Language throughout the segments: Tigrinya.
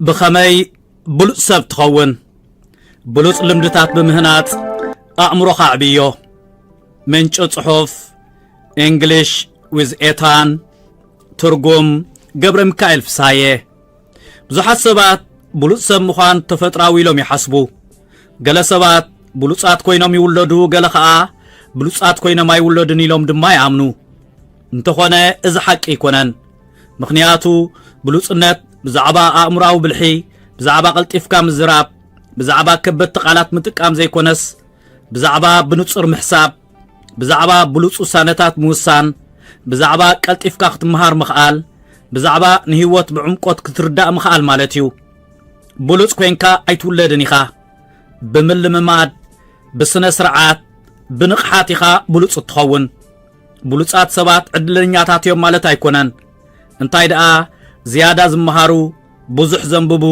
ብኸመይ ብሉጽ ሰብ ትኸውን? ብሉጽ ልምድታት ብምህናጽ ኣእምሮኻ ኣዕብዮ። ምንጪ ጽሑፍ፣ English with Ethan፣ ትርጉም፣ ገብረ ሚካኤል ፍስሃየ። ብዙሓት ሰባት ብሉጽ ሰብ ምዃን ተፈጥራዊ ኢሎም ይሓስቡ። ገለ ሰባት ብሉጻት ኮይኖም ይውለዱ፣ ገለ ኸኣ ብሉጻት ኮይኖም ኣይውለዱን ኢሎም ድማ ይኣምኑ። እንተኾነ፣ እዚ ሓቂ ኣይኮነን። ምኽንያቱ፣ ብሉጽነት ብዛዕባ ኣእምሮኣዊ ብልሒ፣ ብዛዕባ ቀልጢፍካ ምዝራብ፣ ብዛዕባ ከበድቲ ቃላት ምጥቃም ዘይኮነስ፣ ብዛዕባ ብንጹር ምሕሳብ፣ ብዛዕባ ብሉጽ ውሳነታት ምውሳን፣ ብዛዕባ ቀልጢፍካ ክትመሃር ምኽኣል፣ ብዛዕባ ንህይወት ብዕምቆት ክትርዳእ ምኽኣል ማለት እዩ። ብሉጽ ኮይንካ ኣይትውለድን ኢኻ። ብምልምማድ፣ ብስነ ስርዓት፣ ብንቕሓት ኢኻ ብሉጽ እትኸውን። ብሉጻት ሰባት ዕድለኛታት እዮም ማለት ኣይኮነን። እንታይ ደኣ፣ ዝያዳ ዝመሃሩ፣ ብዙሕ ዘንብቡ፣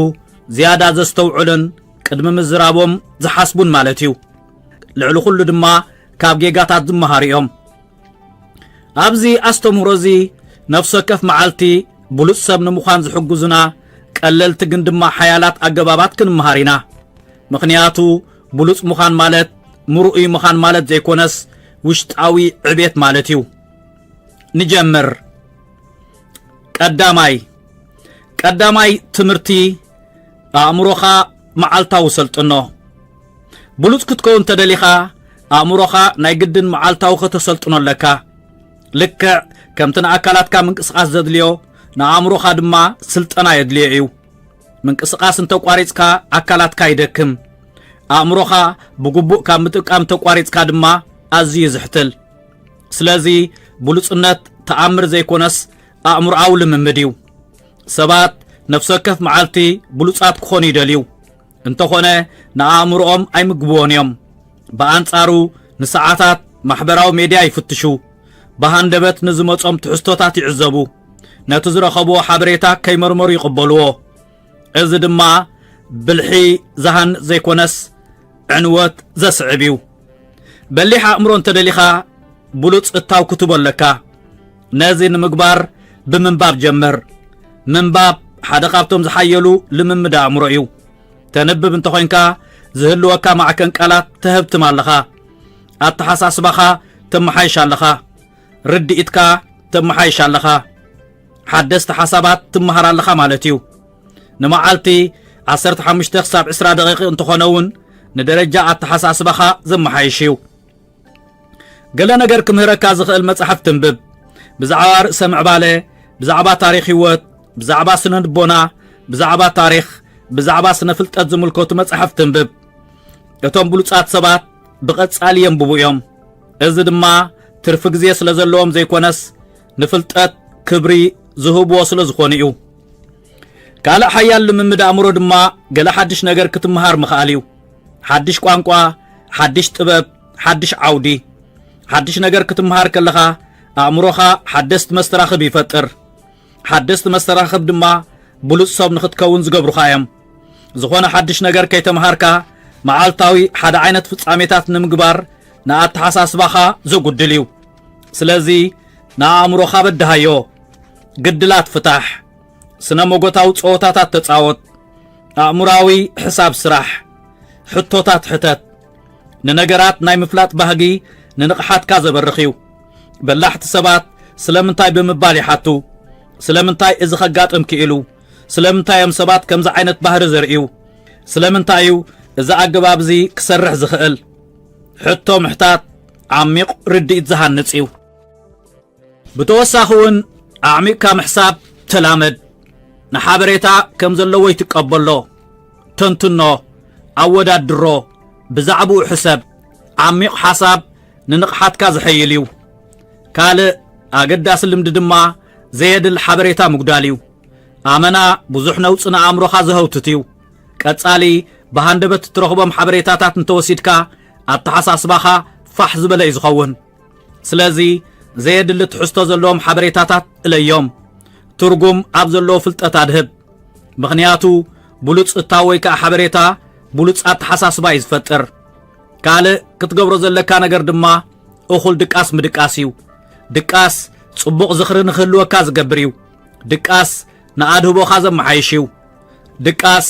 ዝያዳ ዘስተውዕሉን ቅድሚ ምዝራቦም ዝሓስቡን ማለት እዩ። ልዕሊ ኩሉ ድማ ካብ ጌጋታት ዝመሃሩ እዮም። ኣብዚ ኣስተምህሮ እዚ ነፍሲ ወከፍ መዓልቲ ብሉጽ ሰብ ንምዃን ዝሕግዙና ቀለልቲ ግን ድማ ሓያላት ኣገባባት ክንመሃር ኢና። ምኽንያቱ ብሉጽ ምዃን ማለት ምርኡይ ምዃን ማለት ዘይኮነስ ውሽጣዊ ዕቤት ማለት እዩ። ንጀምር። ቀዳማይ፣ ቀዳማይ ትምህርቲ ኣእምሮኻ መዓልታዊ ሰልጥኖ። ብሉጽ ክትከውን ተደሊኻ ኣእምሮኻ ናይ ግድን መዓልታዊ ከተሰልጥኖ ኣለካ። ልክዕ ከምቲ ንኣካላትካ ምንቅስቓስ ዘድልዮ ንኣእምሮኻ ድማ ስልጠና የድልዮ እዩ። ምንቅስቓስ እንተቋሪጽካ ኣካላትካ ይደክም። ኣእምሮኻ ብግቡእ ካብ ምጥቃም እንተቋሪጽካ ድማ ኣዝዩ ይዝሕትል። ስለዚ ብሉጽነት ተኣምር ዘይኮነስ ኣእምሮኣዊ ልምምድ እዩ። ሰባት ነፍሲ ወከፍ መዓልቲ ብሉጻት ክኾኑ ይደልዩ። እንተኾነ ንኣእምሮኦም ኣይምግብዎን እዮም። ብኣንጻሩ ንሰዓታት ማሕበራዊ ሜድያ ይፍትሹ። ብሃንደበት ንዝመጾም ትሕዝቶታት ይዕዘቡ። ነቲ ዝረኸብዎ ሓበሬታ ከይመርመሩ ይቕበልዎ። እዚ ድማ ብልሒ ዝሃንጽ ዘይኮነስ ዕንወት ዘስዕብ እዩ። በሊሕ ኣእምሮ እንተደሊኻ ብሉጽ እታው ክትቦ ኣለካ። ነዚ ንምግባር ብምንባብ ጀምር። ምንባብ ሓደ ካብቶም ዝሓየሉ ልምምድ ኣእምሮ እዩ። ተንብብ እንተኾይንካ ዝህልወካ ማዕከን ቃላት ተህብትም ኣለኻ። ኣተሓሳስባኻ ተመሓይሽ ኣለኻ። ርድኢትካ ተመሓይሽ ኣለኻ። ሓደስቲ ሓሳባት ትመሃር ኣለኻ ማለት እዩ። ንመዓልቲ ዓሰርተ ሓሙሽተ ክሳብ ዕስራ ደቂቕ እንተኾነ እውን ንደረጃ ኣተሓሳስባኻ ዘመሓይሽ እዩ። ገለ ነገር ክምህረካ ዝኽእል መጽሓፍ ትንብብ። ብዛዕባ ርእሰ ምዕባለ፣ ብዛዕባ ታሪኽ ህይወት፣ ብዛዕባ ስነ ልቦና፣ ብዛዕባ ታሪኽ፣ ብዛዕባ ስነ ፍልጠት ዝምልከቱ መጽሓፍ ትንብብ። እቶም ብሉጻት ሰባት ብቐጻሊ የንብቡ እዮም። እዚ ድማ ትርፊ ግዜ ስለ ዘለዎም ዘይኮነስ ንፍልጠት ክብሪ ዝህብዎ ስለ ዝኾኑ እዩ። ካልእ ሓያል ልምምድ ኣእምሮ ድማ ገለ ሓድሽ ነገር ክትምሃር ምኽኣል እዩ። ሓድሽ ቋንቋ፣ ሓድሽ ጥበብ፣ ሓድሽ ዓውዲ። ሓድሽ ነገር ክትምሃር ከለኻ ኣእምሮኻ ሓደስቲ መስተራኽብ ይፈጥር። ሓደስቲ መስተራኽብ ድማ ብሉጽ ሰብ ንኽትከውን ዝገብሩኻ እዮም። ዝኾነ ሓድሽ ነገር ከይተምሃርካ መዓልታዊ ሓደ ዓይነት ፍጻሜታት ንምግባር ንኣተሓሳስባኻ ዘጉድል እዩ። ስለዚ ንኣእምሮኻ በድሃዮ። ግድላት ፍታሕ። ስነ መጎታዊ ጸወታታት ተጻወት። ኣእምሮኣዊ ሕሳብ ስራሕ። ሕቶታት ሕተት። ንነገራት ናይ ምፍላጥ ባህጊ ንንቕሓትካ ዘበርኽ እዩ። በላሕቲ ሰባት ስለምንታይ ብምባል ይሓቱ። ስለምንታይ እዚ ከጋጥም ክኢሉ? ስለምንታይ እዮም ሰባት ከምዚ ዓይነት ባህሪ ዘርእዩ? ስለምንታይ እዩ እዚ ኣገባብ እዚ ክሰርሕ ዝኽእል? ሕቶ ምሕታት ዓሚቕ ርድኢት ዝሃንጽ እዩ። ብተወሳኺ እውን ኣዕሚቕካ ምሕሳብ ተላመድ። ንሓበሬታ ከም ዘለዎ ይትቀበሎ። ተንትኖ፣ ኣወዳድሮ፣ ብዛዕባኡ ሕሰብ። ዓሚቕ ሓሳብ ንንቕሓትካ ዘሐይል እዩ። ካልእ ኣገዳሲ ልምዲ ድማ ዘየድል ሓበሬታ ምጉዳል እዩ። ኣመና ብዙሕ ነውጽ ንኣእምሮኻ ዘህውትት እዩ። ቀጻሊ ብሃንደበት እትረኽቦም ሓበሬታታት እንተወሲድካ ኣተሓሳስባኻ ፋሕ ዝበለ እዩ ዝኸውን። ስለዚ ዘየድሊ ትሕዝቶ ዘለዎም ሓበሬታታት እለዮም። ትርጉም ኣብ ዘለዎ ፍልጠት ኣድህብ። ምኽንያቱ ብሉጽ እታው ወይ ከኣ ሓበሬታ ብሉጽ ኣተሓሳስባ እዩ ዝፈጥር። ካልእ ክትገብሮ ዘለካ ነገር ድማ እኹል ድቃስ ምድቃስ እዩ። ድቃስ ጽቡቕ ዝኽሪ ንኽህልወካ ዝገብር እዩ። ድቃስ ንኣድህቦኻ ዘመሓይሽ እዩ። ድቃስ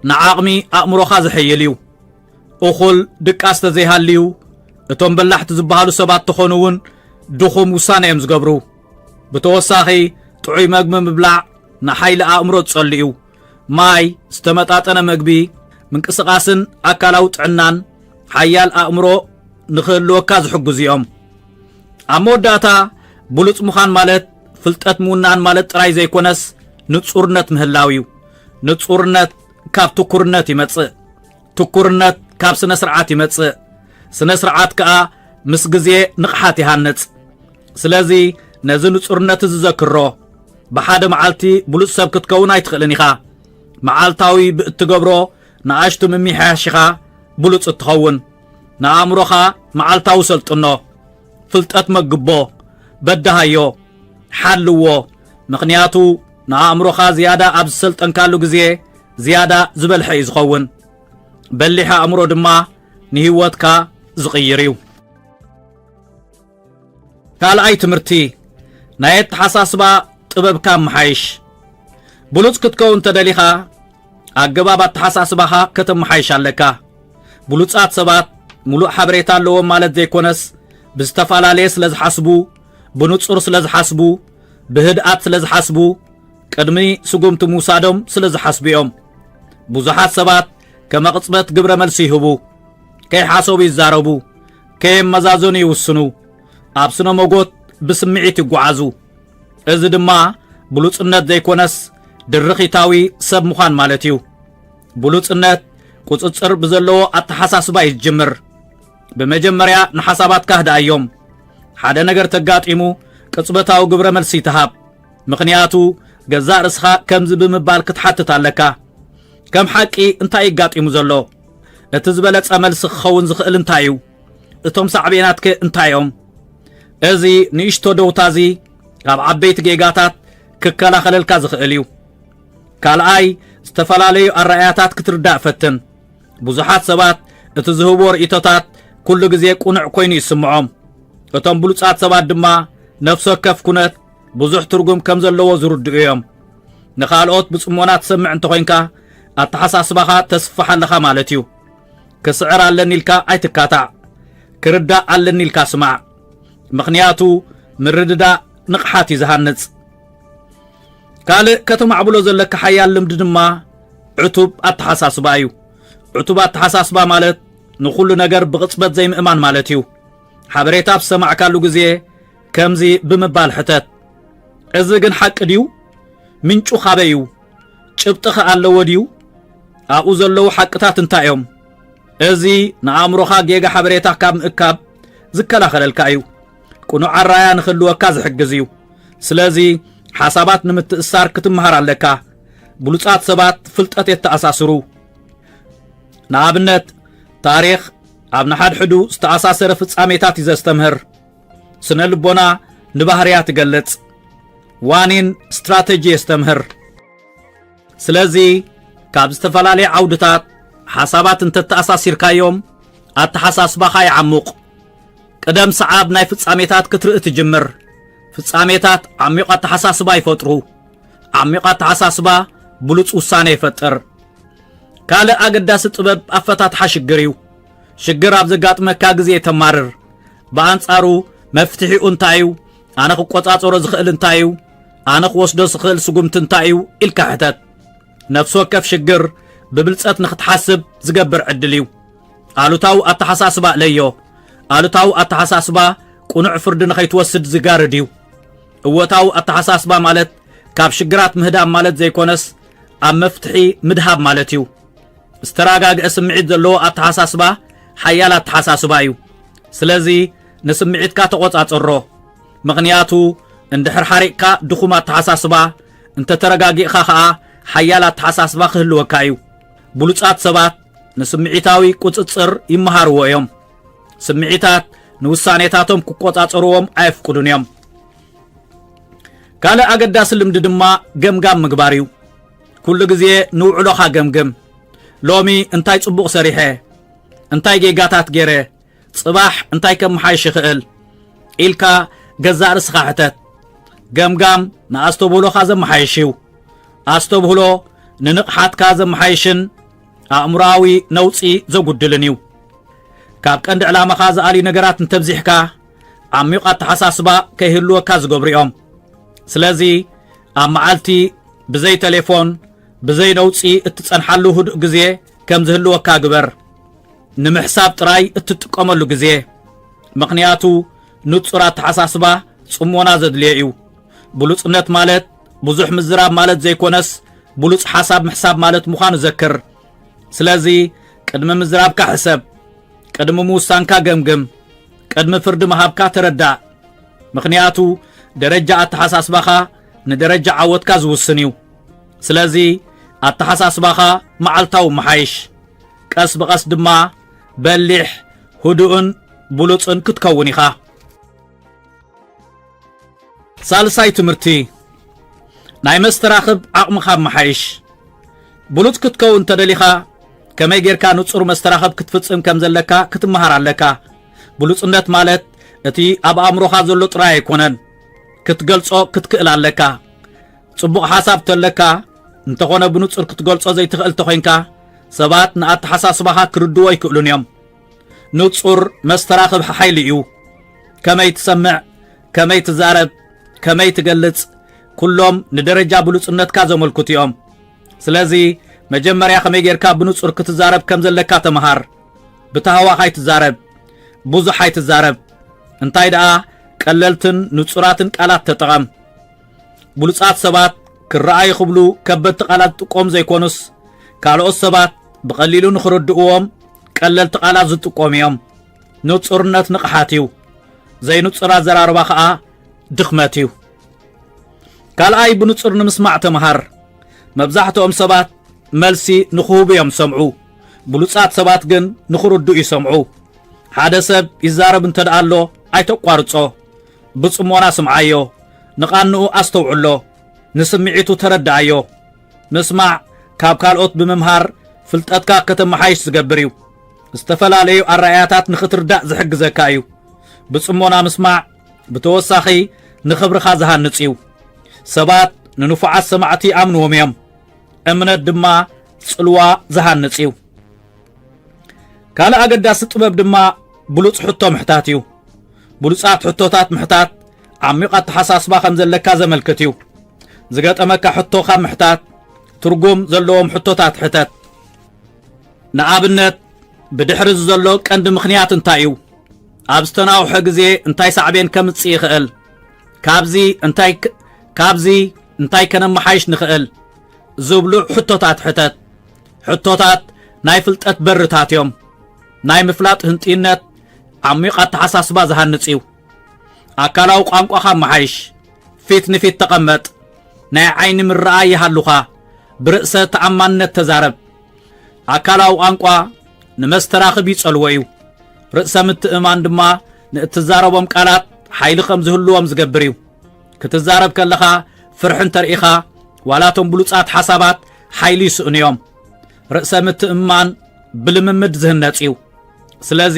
ንዓቕሚ ኣእምሮኻ ዘሐይል እዩ። እኹል ድቃስ ተዘይሃልዩ እቶም በላሕቲ ዝበሃሉ ሰባት ተኾኑ እውን ድኹም ውሳነ እዮም ዝገብሩ። ብተወሳኺ ጥዑይ መግቢ ምብላዕ ንሓይሊ ኣእምሮ ዝጸሉ እዩ። ማይ፣ ዝተመጣጠነ መግቢ፣ ምንቅስቓስን ኣካላዊ ጥዕናን ሓያል ኣእምሮ ንኽህልወካ ዝሕግዙ እዮም። ኣብ መወዳእታ ብሉጽ ምዃን ማለት ፍልጠት ምውናን ማለት ጥራይ ዘይኮነስ ንጹርነት ምህላው እዩ። ንጹርነት ካብ ትኩርነት ይመጽእ። ትኩርነት ካብ ስነ ስርዓት ይመጽእ። ስነ ስርዓት ከኣ ምስ ግዜ ንቕሓት ይሃንጽ። ስለዚ ነዚ ንጹርነት እዚ ዘክሮ። ብሓደ መዓልቲ ብሉጽ ሰብ ክትከውን ኣይትኽእልን ኢኻ። መዓልታዊ ብእትገብሮ ንኣሽቱ ምምሕያሽ ኢኻ ብሉጽ እትኸውን። ንኣእምሮኻ መዓልታዊ ሰልጥኖ። ፍልጠት መግቦ። በድሃዮ። ሓልዎ። ምኽንያቱ ንኣእምሮኻ ዝያዳ ኣብ ዝሰልጠንካሉ ግዜ ዝያዳ ዝበልሐ እዩ ዝኸውን። በሊሕ ኣእምሮ ድማ ንህይወትካ ዝቕይር እዩ። ካልኣይ ትምህርቲ፣ ናይ ኣተሓሳስባ ጥበብካ ምሓይሽ። ብሉጽ ክትከውን ተደሊኻ ኣገባብ ኣተሓሳስባኻ ከተመሓይሽ ኣለካ። ብሉጻት ሰባት ምሉእ ሓበሬታ ኣለዎም ማለት ዘይኮነስ ብዝተፈላለየ ስለ ዝሓስቡ፣ ብንጹር ስለ ዝሓስቡ፣ ብህድኣት ስለ ዝሓስቡ፣ ቅድሚ ስጉምቲ ምውሳዶም ስለ ዝሓስቡ እዮም። ብዙሓት ሰባት ከመቕጽበት ግብረ መልሲ ይህቡ። ከይሓሰቡ ይዛረቡ። ከየመዛዘኑ ይውስኑ። ኣብ ስነ መጎት ብስምዒት ይጓዓዙ። እዚ ድማ ብሉጽነት ዘይኮነስ ድርኺታዊ ሰብ ምዃን ማለት እዩ። ብሉጽነት ቁጽጽር ብዘለዎ ኣተሓሳስባ እዩ ዝጅምር። ብመጀመርያ ንሓሳባትካ ህድኣዮም። ሓደ ነገር ተጋጢሙ ቅጽበታዊ ግብረ መልሲ ይትሃብ። ምኽንያቱ ገዛእ ርእስኻ ከምዚ ብምባል ክትሓትት ኣለካ። ከም ሓቂ እንታይ እዩ ኣጋጢሙ ዘሎ? እቲ ዝበለጸ መልሲ ክኸውን ዝኽእል እንታይ እዩ? እቶም ሳዕቤናትከ እንታይ እዮም? እዚ ንእሽቶ ደውታ እዚ ካብ ዓበይቲ ጌጋታት ክከላኸለልካ ዝኽእል እዩ። ካልኣይ፣ ዝተፈላለዩ ኣረኣእያታት ክትርዳእ ፈትን። ብዙሓት ሰባት እቲ ዝህብዎ ርእይቶታት ኩሉ ግዜ ቅኑዕ ኮይኑ ይስምዖም። እቶም ብሉጻት ሰባት ድማ ነፍሲ ወከፍ ኩነት ብዙሕ ትርጉም ከም ዘለዎ ዝርድኡ እዮም። ንኻልኦት ብጽሞና ትሰምዕ እንተኾይንካ፣ ኣተሓሳስባኻ ተስፍሕ ኣለኻ ማለት እዩ። ክስዕር ኣለኒ ኢልካ ኣይትካታዕ። ክርዳእ ኣለኒ ኢልካ ስማዕ። ምኽንያቱ ምርድዳእ ንቕሓት እዩ ዝሃንጽ። ካልእ ከተማዕብሎ ዘለካ ሓያል ልምዲ ድማ ዕቱብ ኣተሓሳስባ እዩ። ዕቱብ ኣተሓሳስባ ማለት ንኹሉ ነገር ብቕጽበት ዘይምእማን ማለት እዩ። ሓበሬታ ኣብ ዝሰማዕካሉ ግዜ ከምዚ ብምባል ሕተት፣ "እዚ ግን ሓቂ ድዩ? ምንጩ ካበይ እዩ? ጭብጢ ኸ ኣለዎ ድዩ? ኣብኡ ዘለዉ ሓቅታት እንታይ እዮም?" እዚ ንኣእምሮኻ ጌጋ ሓበሬታ ካብ ምእካብ ዝከላኸለልካ እዩ። ቅኑዕ ኣራያ ንኽህልወካ ዝሕግዝ እዩ። ስለዚ ሓሳባት ንምትእስሳር ክትመሃር ኣለካ። ብሉጻት ሰባት ፍልጠት የተኣሳስሩ። ንኣብነት፣ ታሪኽ ኣብ ንሓድሕዱ ዝተኣሳሰረ ፍጻሜታት እዩ ዘስተምህር። ስነ ልቦና ንባህርያት ይገልጽ። ዋኒን ስትራተጂ የስተምህር። ስለዚ ካብ ዝተፈላለየ ዓውድታት ሓሳባት እንተተኣሳሲርካዮም ኣተሓሳስባኻ ይዓሙቕ። ቅደም ሰዓብ ናይ ፍጻሜታት ክትርኢ ትጅምር። ፍጻሜታት ዓሚቕ ኣተሓሳስባ ይፈጥሩ። ዓሚቕ ኣተሓሳስባ ብሉጽ ውሳነ ይፈጥር። ካልእ ኣገዳሲ ጥበብ ኣፈታትሓ ሽግር እዩ። ሽግር ኣብ ዘጋጥመካ ግዜ ተማርር። ብኣንጻሩ መፍትሒኡ እንታይ እዩ? ኣነ ክቆጻጸሮ ዝኽእል እንታይ እዩ? ኣነ ክወስዶ ዝኽእል ስጉምቲ እንታይ እዩ? ኢልካ ሕተት። ነፍሲ ወከፍ ሽግር ብብልጸት ንኽትሓስብ ዝገብር ዕድል እዩ። ኣሉታዊ ኣተሓሳስባ እለዮ። ኣሉታዊ ኣተሓሳስባ ቅኑዕ ፍርዲ ንኸይትወስድ ዝጋርድ እዩ። እወታዊ ኣተሓሳስባ ማለት ካብ ሽግራት ምህዳም ማለት ዘይኮነስ ኣብ መፍትሒ ምድሃብ ማለት እዩ። ዝተረጋግአ ስምዒት ዘለዎ ኣተሓሳስባ ሓያል ኣተሓሳስባ እዩ። ስለዚ ንስምዒትካ ተቖጻጸሮ። ምኽንያቱ እንድሕር ሓሪቕካ ድኹም ኣተሓሳስባ፣ እንተተረጋጊእኻ ኸኣ ሓያል ኣተሓሳስባ ክህልወካ እዩ። ብሉጻት ሰባት ንስምዒታዊ ቁጽጽር ይመሃርዎ እዮም። ስምዒታት ንውሳኔታቶም ክቆጻጸርዎም ኣየፍቅዱን እዮም። ካልእ ኣገዳሲ ልምዲ ድማ ገምጋም ምግባር እዩ። ኩሉ ግዜ ንውዕሎኻ ገምግም። ሎሚ እንታይ ጽቡቕ ሰሪሐ? እንታይ ጌጋታት ገይረ? ጽባሕ እንታይ ከመሓይሽ ይኽእል? ኢልካ ገዛእ ርእስኻ ሕተት። ገምጋም ንኣስተብህሎኻ ዘመሓይሽ እዩ። ኣስተብህሎ ንንቕሓትካ ዘመሓይሽን ኣእምሮኣዊ ነውጺ ዘጉድልን እዩ። ካብ ቀንዲ ዕላማኻ ዝኣልዩ ነገራት እንተብዚሕካ፣ ዓሚቕ ኣተሓሳስባ ከይህልወካ ዝገብሩ እዮም። ስለዚ ኣብ መዓልቲ ብዘይ ቴሌፎን፣ ብዘይ ነውጺ እትጸንሓሉ ህዱእ ግዜ ከም ዝህልወካ ግበር። ንምሕሳብ ጥራይ እትጥቀመሉ ግዜ። ምኽንያቱ ንጹር ኣተሓሳስባ ጽሞና ዘድልዮ እዩ። ብሉጽነት ማለት ብዙሕ ምዝራብ ማለት ዘይኮነስ፣ ብሉጽ ሓሳብ ምሕሳብ ማለት ምዃኑ ዘክር። ስለዚ ቅድሚ ምዝራብካ ሕሰብ። ቅድሚ ምውሳንካ ገምግም። ቅድሚ ፍርዲ ምሃብካ ተረዳእ። ምኽንያቱ ደረጃ ኣተሓሳስባኻ ንደረጃ ዓወትካ ዝውስን እዩ። ስለዚ ኣተሓሳስባኻ መዓልታዊ መሓይሽ። ቀስ ብቐስ ድማ በሊሕ፣ ህዱእን ብሉጽን ክትከውን ኢኻ። ሳልሳይ ትምህርቲ፣ ናይ መስተራኽብ ዓቕምኻ መሓይሽ። ብሉጽ ክትከውን እንተደሊኻ፣ ከመይ ጌርካ ንጹር መስተራኽብ ክትፍጽም ከም ዘለካ ክትመሃር ኣለካ። ብሉጽነት ማለት እቲ ኣብ ኣእምሮኻ ዘሎ ጥራይ ኣይኮነን፣ ክትገልጾ ክትክእል ኣለካ። ጽቡቕ ሓሳብ ተለካ፣ እንተኾነ ብንጹር ክትገልጾ ዘይትኽእል ተኾይንካ፣ ሰባት ንኣተሓሳስባኻ ክርድዎ ኣይክእሉን እዮም። ንጹር መስተራኽብ ሓይሊ እዩ። ከመይ ትሰምዕ፣ ከመይ ትዛረብ፣ ከመይ ትገልጽ፣ ኩሎም ንደረጃ ብሉጽነትካ ዘመልክቱ እዮም። ስለዚ መጀመርያ ከመይ ጌርካ ብንጹር ክትዛረብ ከም ዘለካ ተመሃር። ብታህዋኽ ኣይትዛረብ፣ ብዙሕ ኣይትዛረብ። እንታይ ደኣ ቀለልትን ንጹራትን ቃላት ተጠቐም። ብሉጻት ሰባት ክረኣዩ ክብሉ ከበድቲ ቃላት ዝጥቀሙ ዘይኮኑስ፣ ካልኦት ሰባት ብቐሊሉ ንኽርድእዎም ቀለልቲ ቃላት ዝጥቀሙ እዮም። ንጹርነት ንቕሓት እዩ። ዘይንጹር ኣዘራርባ ኸኣ ድኽመት እዩ። ካልኣይ፣ ብንጹር ንምስማዕ ተምሃር። መብዛሕትኦም ሰባት መልሲ ንኽህቡ እዮም ዝሰምዑ። ብሉጻት ሰባት ግን ንኽርድኡ ይሰምዑ። ሓደ ሰብ ይዛረብ እንተ ደኣ ኣሎ፣ ኣይተቋርጾ። ብጽሞና ስምዓዮ። ንቓንኡ ኣስተውዕሎ። ንስምዒቱ ተረድኣዮ። ምስማዕ ካብ ካልኦት ብምምሃር ፍልጠትካ ከተመሓይሽ ዝገብር እዩ። ዝተፈላለዩ ኣረኣእያታት ንኽትርዳእ ዝሕግዘካ እዩ። ብጽሞና ምስማዕ ብተወሳኺ ንኽብርኻ ዝሃንጽ እዩ። ሰባት ንንፉዓት ሰማዕቲ ይኣምንዎም እዮም። እምነት ድማ ጽልዋ ዝሃንጽ እዩ። ካልእ ኣገዳሲ ጥበብ ድማ ብሉጽ ሕቶ ምሕታት እዩ። ብሉጻት ሕቶታት ምሕታት ዓሚቕ ኣተሓሳስባ ከም ዘለካ ዘመልክት እዩ። ዝገጠመካ ሕቶ ካብ ምሕታት፣ ትርጉም ዘለዎም ሕቶታት ሕተት። ንኣብነት፣ ብድሕሪ እዚ ዘሎ ቀንዲ ምኽንያት እንታይ እዩ? ኣብ ዝተናውሐ ግዜ እንታይ ሳዕቤን ከምጽእ ይኽእል? ካብዚ እንታይ ክ-፣ ካብዚ እንታይ ከነመሓይሽ ንኽእል? ዝብሉ ሕቶታት ሕተት። ሕቶታት ናይ ፍልጠት በርታት እዮም። ናይ ምፍላጥ ህንጥይነት ዓሚቕ ኣተሓሳስባ ዝሃንጽ እዩ። ኣካላዊ ቋንቋኻ መሓይሽ። ፊት ንፊት ተቐመጥ። ናይ ዓይኒ ምርኣይ ይሃሉኻ። ብርእሰ ተኣማንነት ተዛረብ። ኣካላዊ ቋንቋ ንመስተራኽብ ይጸልዎ እዩ። ርእሰ ምትእምማን ድማ ንእትዛረቦም ቃላት ሓይሊ ከም ዝህልዎም ዝገብር እዩ። ክትዛረብ ከለኻ ፍርሒ እንተርኢኻ፣ ዋላ እቶም ብሉጻት ሓሳባት ሓይሊ ይስእኑ እዮም። ርእሰ ምትእምማን ብልምምድ ዝህነጽ እዩ። ስለዚ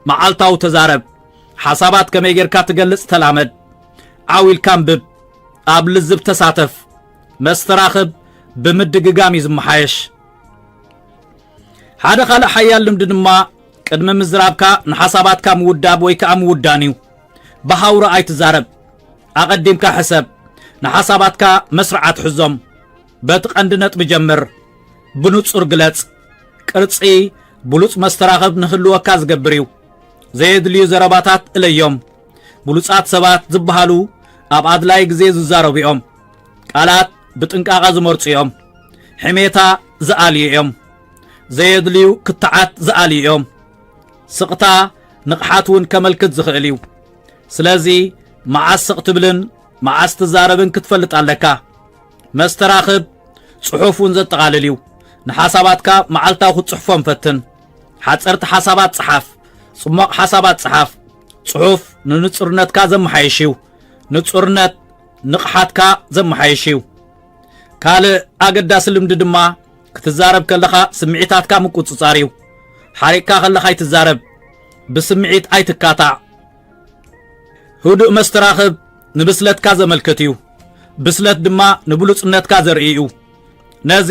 መዓልታዊ ተዛረብ። ሓሳባት ከመይ ጌርካ ትገልጽ ተላመድ። ዓው ኢልካ ኣንብብ። ኣብ ልዝብ ተሳተፍ። መስተራኽብ ብምድግጋም እዩ ዝመሓየሽ። ሓደ ካልእ ሓያል ልምዲ ድማ ቅድሚ ምዝራብካ ንሓሳባትካ ምውዳብ ወይ ከኣ ምውዳን እዩ። ብሃውሪ ኣይትዛረብ። ኣቐዲምካ ሕሰብ። ንሓሳባትካ መስርዓት ሕዞም። በቲ ቀንዲ ነጥቢ ጀምር። ብንጹር ግለጽ። ቅርጺ ብሉጽ መስተራኽብ ንኽህልወካ ዝገብር እዩ። ዘየድልዩ ዘረባታት እለዮም። ብሉጻት ሰባት ዝበሃሉ ኣብ ኣድላዪ ግዜ ዝዛረቡ እዮም። ቃላት ብጥንቃቐ ዝመርጹ እዮም። ሕሜታ ዝኣልዩ እዮም። ዘየድልዩ ክትዓት ዝኣልዩ እዮም። ስቕታ ንቕሓት እውን ከመልክት ዝኽእል እዩ። ስለዚ መዓስ ስቕ ትብልን መዓስ ትዛረብን ክትፈልጥ ኣለካ። መስተራኽብ ጽሑፍ እውን ዘጠቓልል እዩ። ንሓሳባትካ መዓልታዊ ክትጽሕፎም ፈትን። ሓጸርቲ ሓሳባት ጽሓፍ። ጽሟቕ ሓሳባት ጽሓፍ። ጽሑፍ ንንጹርነትካ ዘመሓይሽ እዩ። ንጹርነት ንቕሓትካ ዘመሓይሽ እዩ። ካልእ ኣገዳሲ ልምዲ ድማ ክትዛረብ ከለኻ ስምዒታትካ ምቁጽጻር እዩ። ሓሪቕካ ከለኻ ኣይትዛረብ። ብስምዒት ኣይትካታዕ። ህዱእ መስተራኽብ ንብስለትካ ዘመልክት እዩ። ብስለት ድማ ንብሉጽነትካ ዘርኢ እዩ። ነዚ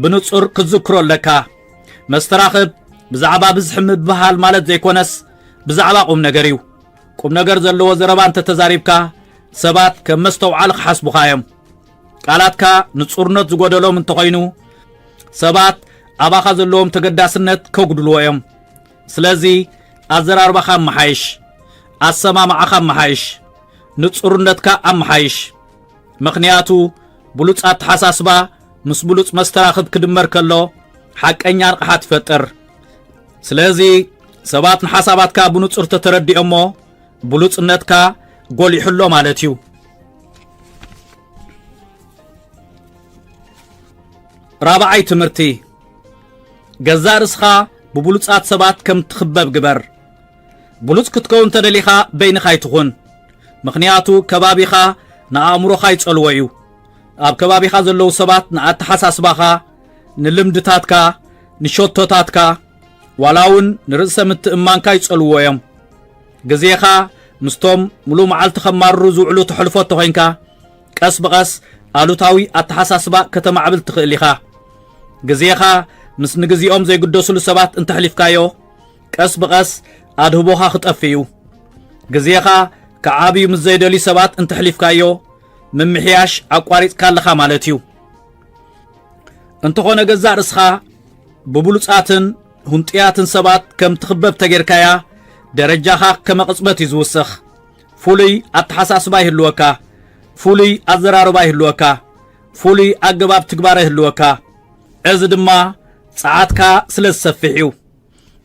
ብንጹር ክትዝክሮ ኣለካ። መስተራኽብ ብዛዕባ ብዝሒ ምብህሃል ማለት ዘይኮነስ ብዛዕባ ቁም ነገር እዩ። ቁም ነገር ዘለዎ ዘረባ እንተተዛሪብካ ሰባት ከም መስተውዓሊ ክሓስቡኻ እዮም። ቃላትካ ንጹርነት ዝጎደሎም እንተኾይኑ ሰባት ኣባኻ ዘለዎም ተገዳስነት ከጉድልዎ እዮም። ስለዚ ኣዘራርባኻ ኣመሓይሽ፣ ኣሰማምዓኻ ኣመሓይሽ፣ ንጹርነትካ ኣመሓይሽ። ምኽንያቱ ብሉጽ ኣተሓሳስባ ምስ ብሉጽ መስተራኽብ ክድመር ከሎ ሓቀኛ ንቕሓት ይፈጥር። ስለዚ ሰባት ንሓሳባትካ ብንጹር ተተረዲኦሞ ብሉጽነትካ ጎሊሑ ኣሎ ማለት እዩ። ራብዓይ ትምህርቲ፣ ገዛእ ርእስኻ ብብሉጻት ሰባት ከም ትኽበብ ግበር። ብሉጽ ክትከውን ተደሊኻ በይንኻ ኣይትኹን። ምኽንያቱ ከባቢኻ ንኣእምሮኻ ይጸልዎ እዩ። ኣብ ከባቢኻ ዘለዉ ሰባት ንኣተሓሳስባኻ፣ ንልምድታትካ፣ ንሸቶታትካ፣ ዋላ እውን ንርእሰ ምትእምማንካ ይጸልዎ እዮም። ግዜኻ ምስቶም ምሉእ መዓልቲ ከማርሩ ዝውዕሉ ተሕልፎ እንተኾይንካ፣ ቀስ ብቐስ ኣሉታዊ ኣተሓሳስባ ከተማዕብል ትኽእል ኢኻ። ግዜኻ ምስ ንግዜኦም ዘይግደስሉ ሰባት እንተሕሊፍካዮ፣ ቀስ ብቐስ ኣድህቦኻ ክጠፍእ እዩ። ግዜኻ ክዓብዩ ምስ ዘይደልዩ ሰባት እንተሕሊፍካዮ፣ ምምሕያሽ ኣቋሪጽካ ኣለኻ ማለት እዩ። እንተኾነ ገዛእ ርእስኻ ብብሉጻትን ህንጡያትን ሰባት ከም ትኽበብ ተጌርካያ፣ ደረጃኻ ከመ ቅጽበት እዩ ዝውስኽ። ፍሉይ ኣተሓሳስባ ይህልወካ፣ ፍሉይ ኣዘራርባ ይህልወካ፣ ፍሉይ ኣገባብ ትግባረ ይህልወካ። እዚ ድማ ጸዓትካ ስለ ዝሰፍሕ እዩ።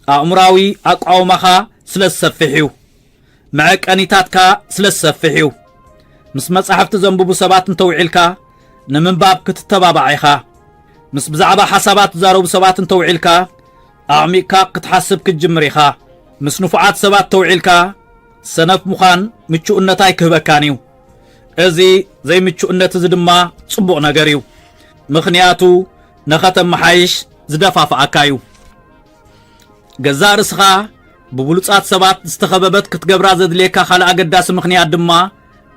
ኣእምራዊ ኣቃውማኻ ስለ ዝሰፍሕ እዩ። መዐቀኒታትካ ስለ ዝሰፍሕ እዩ። ምስ መጻሕፍቲ ዘንብቡ ሰባት እንተውዒልካ፣ ንምንባብ ክትተባባዕ ኢኻ። ምስ ብዛዕባ ሓሳባት ዝዛረቡ ሰባት እንተውዒልካ፣ ኣዕሚቕካ ክትሓስብ ክትጅምር ኢኻ። ምስ ንፉዓት ሰባት ተውዒልካ፣ ሰነፍ ምዃን ምቹእነት ኣይክህበካን እዩ። እዚ ዘይምቹእነት እዚ ድማ ጽቡቕ ነገር እዩ። ምኽንያቱ ንኸተመሓይሽ ዝደፋፍኣካ እዩ። ገዛእ ርእስኻ ብብሉጻት ሰባት ዝተኸበበት ክትገብራ ዘድልየካ ካልእ ኣገዳሲ ምኽንያት ድማ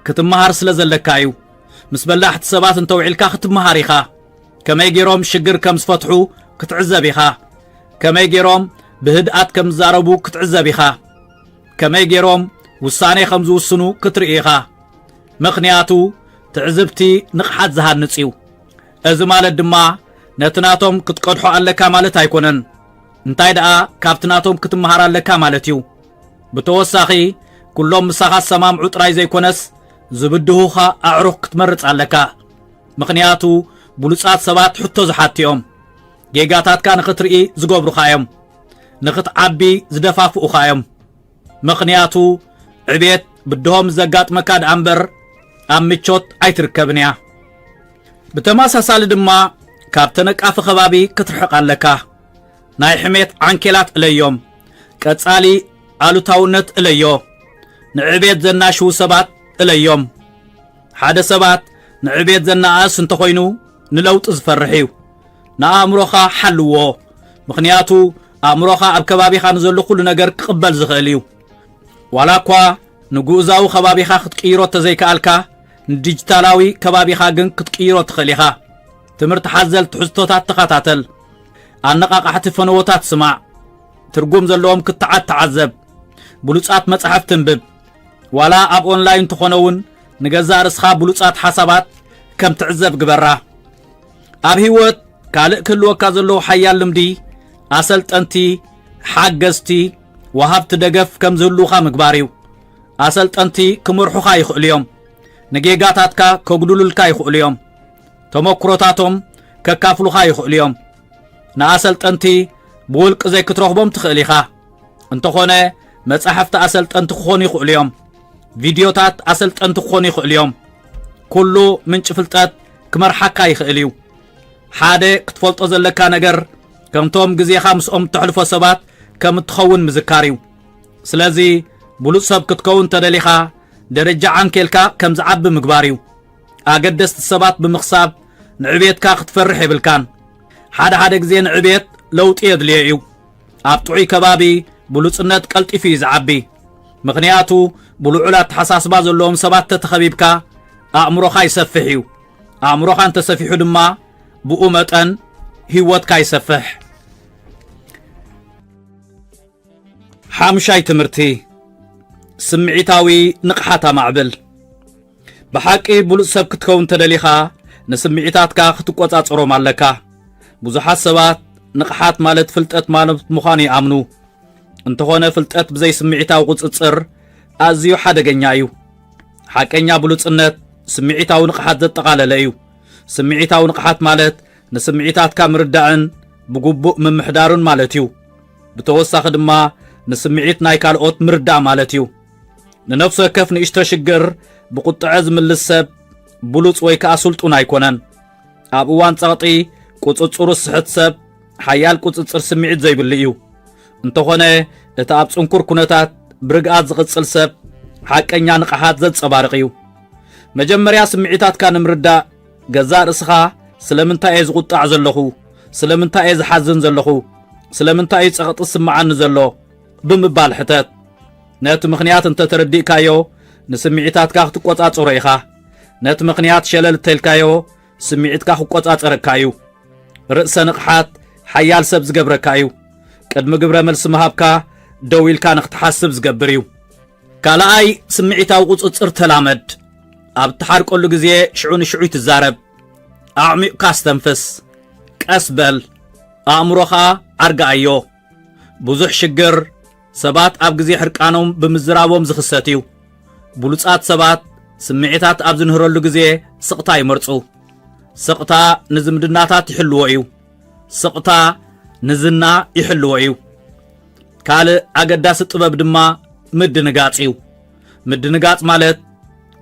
ክትመሃር ስለ ዘለካ እዩ። ምስ በላሕቲ ሰባት እንተውዒልካ ክትመሃር ኢኻ። ከመይ ገይሮም ሽግር ከም ዝፈትሑ ክትዕዘብ ኢኻ። ከመይ ገይሮም ብህድኣት ከም ዝዛረቡ ክትዕዘብ ኢኻ። ከመይ ገይሮም ውሳኔ ከም ዝውስኑ ክትርኢ ኢኻ። ምኽንያቱ ትዕዝብቲ ንቕሓት ዝሃንጽ እዩ። እዚ ማለት ድማ ነቲ ናቶም ክትቀድሖ ኣለካ ማለት ኣይኮነን። እንታይ ደኣ ካብቲ ናቶም ክትመሃር ኣለካ ማለት እዩ። ብተወሳኺ ኩሎም ምሳኻ ዝሰማምዑ ጥራይ ዘይኮነስ ዝብድሁኻ ኣዕሩኽ ክትመርጽ ኣለካ። ምኽንያቱ ብሉጻት ሰባት ሕቶ ዝሓቱ እዮም። ጌጋታትካ ንኽትርኢ ዝገብሩኻ እዮም። ንኽትዓቢ ዝደፋፍኡኻ እዮም። ምኽንያቱ ዕቤት ብድሆ ምስ ዘጋጥመካ ደኣ እምበር ኣብ ምቾት ኣይትርከብን እያ። ብተመሳሳሊ ድማ ካብ ተነቃፊ ከባቢ ክትርሕቕ ኣለካ። ናይ ሕሜት ዓንኬላት እለዮም። ቀጻሊ ኣሉታውነት እለዮ። ንዕቤት ዘናሽዉ ሰባት እለዮም። ሓደ ሰባት ንዕቤት ዘነኣእስ እንተኾይኑ ንለውጢ ዝፈርሕ እዩ። ንኣእምሮኻ ሓልዎ። ምኽንያቱ ኣእምሮኻ ኣብ ከባቢኻ ንዘሎ ኩሉ ነገር ክቕበል ዝኽእል እዩ። ዋላ እኳ ንግኡዛዊ ከባቢኻ ክትቅይሮ ተዘይከኣልካ፣ ንዲጂታላዊ ከባቢኻ ግን ክትቅይሮ ትኽእል ኢኻ። ትምህርቲ ሓዘል ትሕዝቶታት ተኸታተል። ኣነቓቓሕቲ ፈነወታት ስማዕ። ትርጉም ዘለዎም ክትዓት ተዓዘብ። ብሉጻት መጻሕፍቲ እንብብ። ዋላ ኣብ ኦንላይን እንተኾነ እውን ንገዛእ ርእስኻ ብሉጻት ሓሳባት ከም ትዕዘብ ግበራ። ኣብ ህይወት ካልእ ክህልወካ ዘለዎ ሓያል ልምዲ ኣሰልጠንቲ፣ ሓገዝቲ፣ ወሃብቲ ደገፍ ከም ዝህልዉኻ ምግባር እዩ። ኣሰልጠንቲ ክመርሑኻ ይኽእሉ እዮም። ንጌጋታትካ ከጉድሉልካ ይኽእሉ እዮም። ተመክሮታቶም ከካፍሉኻ ይኽእሉ እዮም። ንኣሰልጠንቲ ብውልቂ ዘይክትረኽቦም ትኽእል ኢኻ። እንተኾነ መጻሕፍቲ ኣሰልጠንቲ ክኾኑ ይኽእሉ እዮም። ቪድዮታት ኣሰልጠንቲ ክኾኑ ይኽእሉ እዮም። ኩሉ ምንጪ ፍልጠት ክመርሓካ ይኽእል እዩ። ሓደ ክትፈልጦ ዘለካ ነገር፣ ከምቶም ግዜኻ ምስኦም እተሕልፎ ሰባት ከም እትኸውን ምዝካር እዩ። ስለዚ፣ ብሉጽ ሰብ ክትከውን እንተደሊኻ፣ ደረጃ ዓንኬልካ ከም ዝዓቢ ምግባር እዩ። ኣገደስቲ ሰባት ብምኽሳብ ንዕቤትካ ክትፈርሕ የብልካን። ሓደ ሓደ ግዜ ንዕቤት ለውጢ የድልዮ እዩ። ኣብ ጥዑይ ከባቢ ብሉጽነት ቀልጢፉ እዩ ዝዓቢ። ምኽንያቱ፣ ብልዑል ኣተሓሳስባ ዘለዎም ሰባት ተተኸቢብካ፣ ኣእምሮኻ ይሰፍሕ እዩ። ኣእምሮኻ እንተሰፊሑ ድማ፣ ብኡ መጠን ህይወትካ ይሰፍሕ። ሓሙሻይ ትምህርቲ፣ ስምዒታዊ ንቕሓት ኣማዕብል። ብሓቂ ብሉጽ ሰብ ክትከውን ተደሊኻ፣ ንስምዒታትካ ክትቆጻጸሮም ኣለካ። ብዙሓት ሰባት ንቕሓት ማለት ፍልጠት ማለት ምዃኑ ይኣምኑ። እንተኾነ ፍልጠት ብዘይ ስምዒታዊ ቁጽጽር ኣዝዩ ሓደገኛ እዩ። ሓቀኛ ብሉጽነት ስምዒታዊ ንቕሓት ዘጠቓለለ እዩ። ስምዒታዊ ንቕሓት ማለት ንስምዒታትካ ምርዳእን ብግቡእ ምምሕዳሩን ማለት እዩ። ብተወሳኺ ድማ ንስምዒት ናይ ካልኦት ምርዳእ ማለት እዩ። ንነፍሲ ወከፍ ንእሽቶ ሽግር ብቁጥዐ ዝምልስ ሰብ ብሉጽ ወይ ከኣ ስልጡን ኣይኮነን። ኣብ እዋን ጸቕጢ ቁጽጽሩ ዝስሕት ሰብ ሓያል ቁጽጽር ስምዒት ዘይብሉ እዩ። እንተኾነ እቲ ኣብ ጽንኩር ኩነታት ብርግኣት ዝቕጽል ሰብ ሓቀኛ ንቕሓት ዘንጸባርቕ እዩ። መጀመርያ ስምዒታትካ ንምርዳእ ገዛእ ርእስኻ ስለምንታይ እየ ዝቑጣዕ ዘለኹ? ስለምንታይ እየ ዝሓዝን ዘለኹ? ስለምንታይ እዩ ጸቕጢ ዝስምዓኒ ዘሎ? ብምባል ሕተት። ነቲ ምኽንያት እንተ ተረዲእካዮ ንስምዒታትካ ክትቆጻጸሮ ኢኻ። ነቲ ምኽንያት ሸለል እተልካዮ ስምዒትካ ክቆጻጸረካ እዩ። ርእሰ ንቕሓት ሓያል ሰብ ዝገብረካ እዩ። ቅድሚ ግብረ መልሲ ምሃብካ ደው ኢልካ ንኽትሓስብ ዝገብር እዩ። ካልኣይ፣ ስምዒታዊ ቁጽጽር ተላመድ። ኣብ እትሓርቀሉ ግዜ ሽዑ ንሽዑ ይትዛረብ። ኣዕሚቕካ ኣስተንፍስ። ቀስ በል። ኣእምሮኻ ኣርግኣዮ። ብዙሕ ሽግር ሰባት ኣብ ግዜ ሕርቃኖም ብምዝራቦም ዝኽሰት እዩ። ብሉጻት ሰባት ስምዒታት ኣብ ዝንህረሉ ግዜ ስቕታ ይመርጹ። ስቕታ ንዝምድናታት ይሕልዎ እዩ። ስቕታ ንዝና ይሕልዎ እዩ። ካልእ ኣገዳሲ ጥበብ ድማ ምድንጋጽ እዩ። ምድንጋጽ ማለት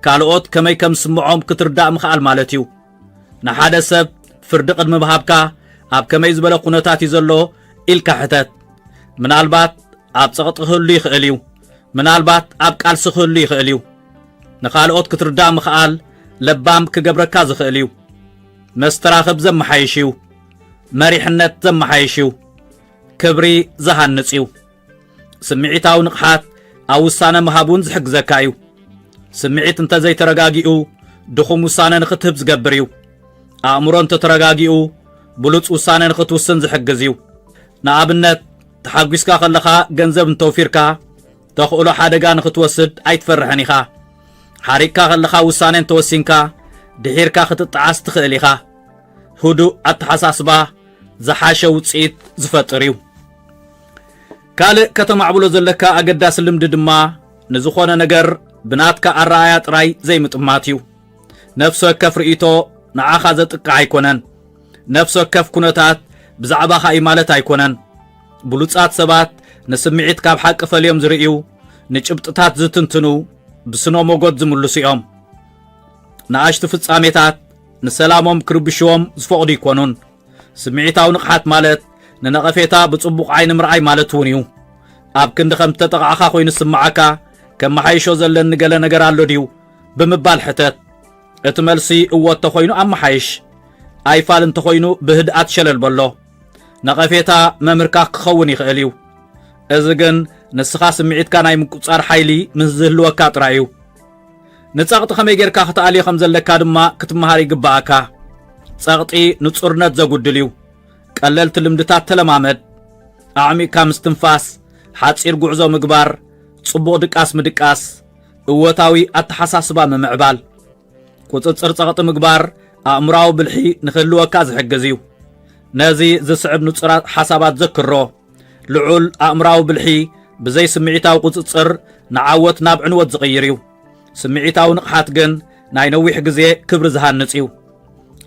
ካልኦት ከመይ ከም ዝስምዖም ክትርዳእ ምኽኣል ማለት እዩ። ንሓደ ሰብ ፍርዲ ቅድሚ ምሃብካ፣ ኣብ ከመይ ዝበለ ኩነታት እዩ ዘሎ ኢልካ ሕተት። ምናልባት ኣብ ጸቕጢ ክህሉ ይኽእል እዩ። ምናልባት ኣብ ቃልሲ ክህሉ ይኽእል እዩ። ንኻልኦት ክትርዳእ ምኽኣል ለባም ክገብረካ ዝኽእል እዩ። መስተራኽብ ዘመሓይሽ እዩ። መሪሕነት ዘመሓይሽ እዩ። ክብሪ ዝሃንጽ እዩ። ስምዒታዊ ንቕሓት ኣብ ውሳነ ምሃብ እውን ዝሕግዘካ እዩ። ስምዒት እንተ ዘይተረጋጊኡ፣ ድኹም ውሳነ ንኽትህብ ዝገብር እዩ። ኣእምሮ እንተ ተረጋጊኡ፣ ብሉጽ ውሳነ ንኽትውስን ዝሕግዝ እዩ። ንኣብነት፣ ተሓጒስካ ከለኻ ገንዘብ እንተውፊርካ፣ ተኽእሎ ሓደጋ ንኽትወስድ ኣይትፈርሕን ኢኻ። ሓሪቕካ ከለኻ ውሳነ እንተወሲንካ፣ ድሒርካ ክትጠዓስ ትኽእል ኢኻ። ህዱእ ኣተሓሳስባ ዝሓሸ ውጽኢት ዝፈጥር እዩ። ካልእ ከተማዕብሎ ዘለካ ኣገዳሲ ልምዲ ድማ፣ ንዝኾነ ነገር ብናትካ ኣረኣእያ ጥራይ ዘይምጥማት እዩ። ነፍሲ ወከፍ ርእይቶ ንዓኻ ዘጥቅዕ ኣይኮነን። ነፍሲ ወከፍ ኩነታት ብዛዕባኻ እዩ ማለት ኣይኮነን። ብሉጻት ሰባት ንስምዒት ካብ ሓቂ ፈልዮም ዝርእዩ፣ ንጭብጥታት ዝትንትኑ፣ ብስነ ሞጎት ዝምልሱ እዮም። ንኣሽቱ ፍጻሜታት ንሰላሞም ክርብሽዎም ዝፈቕዱ ኣይኮኑን። ስምዒታዊ ንቕሓት ማለት ንነቐፌታ ብጽቡቕ ዓይኒ ምርኣይ ማለት እውን እዩ። ኣብ ክንዲ ከም እተጠቓዕኻ ኮይኑ ዝስምዓካ፣ ከመሓይሾ ዘለኒ ገለ ነገር ኣሎ ድዩ? ብምባል ሕተት። እቲ መልሲ እወ እንተኾይኑ ኣመሓይሽ። ኣይፋል እንተኾይኑ ብህድኣት ሸለል በሎ። ነቐፌታ መምህርካ ክኸውን ይኽእል እዩ። እዚ ግን ንስኻ ስምዒትካ ናይ ምቁጽጻር ሓይሊ ምስ ዝህልወካ ጥራይ እዩ። ንጸቕጢ ከመይ ጌርካ ክትኣልዮ ከም ዘለካ ድማ ክትመሃር ይግብኣካ። ጸቕጢ ንጹርነት ዘጉድል እዩ። ቀለልቲ ልምድታት ተለማመድ። ኣዕሚቕካ ምስትንፋስ፣ ሓጺር ጉዕዞ ምግባር፣ ጽቡቕ ድቃስ ምድቃስ፣ እወታዊ ኣተሓሳስባ ምምዕባል። ቁጽጽር ጸቕጢ ምግባር ኣእምሮኣዊ ብልሒ ንኽህልወካ ዝሕግዝ እዩ። ነዚ ዝስዕብ ንጹራት ሓሳባት ዘክሮ። ልዑል ኣእምሮኣዊ ብልሒ ብዘይ ስምዒታዊ ቁጽጽር ንዓወት ናብ ዕንወት ዝቕይር እዩ። ስምዒታዊ ንቕሓት ግን ናይ ነዊሕ ግዜ ክብሪ ዝሃንጽ እዩ።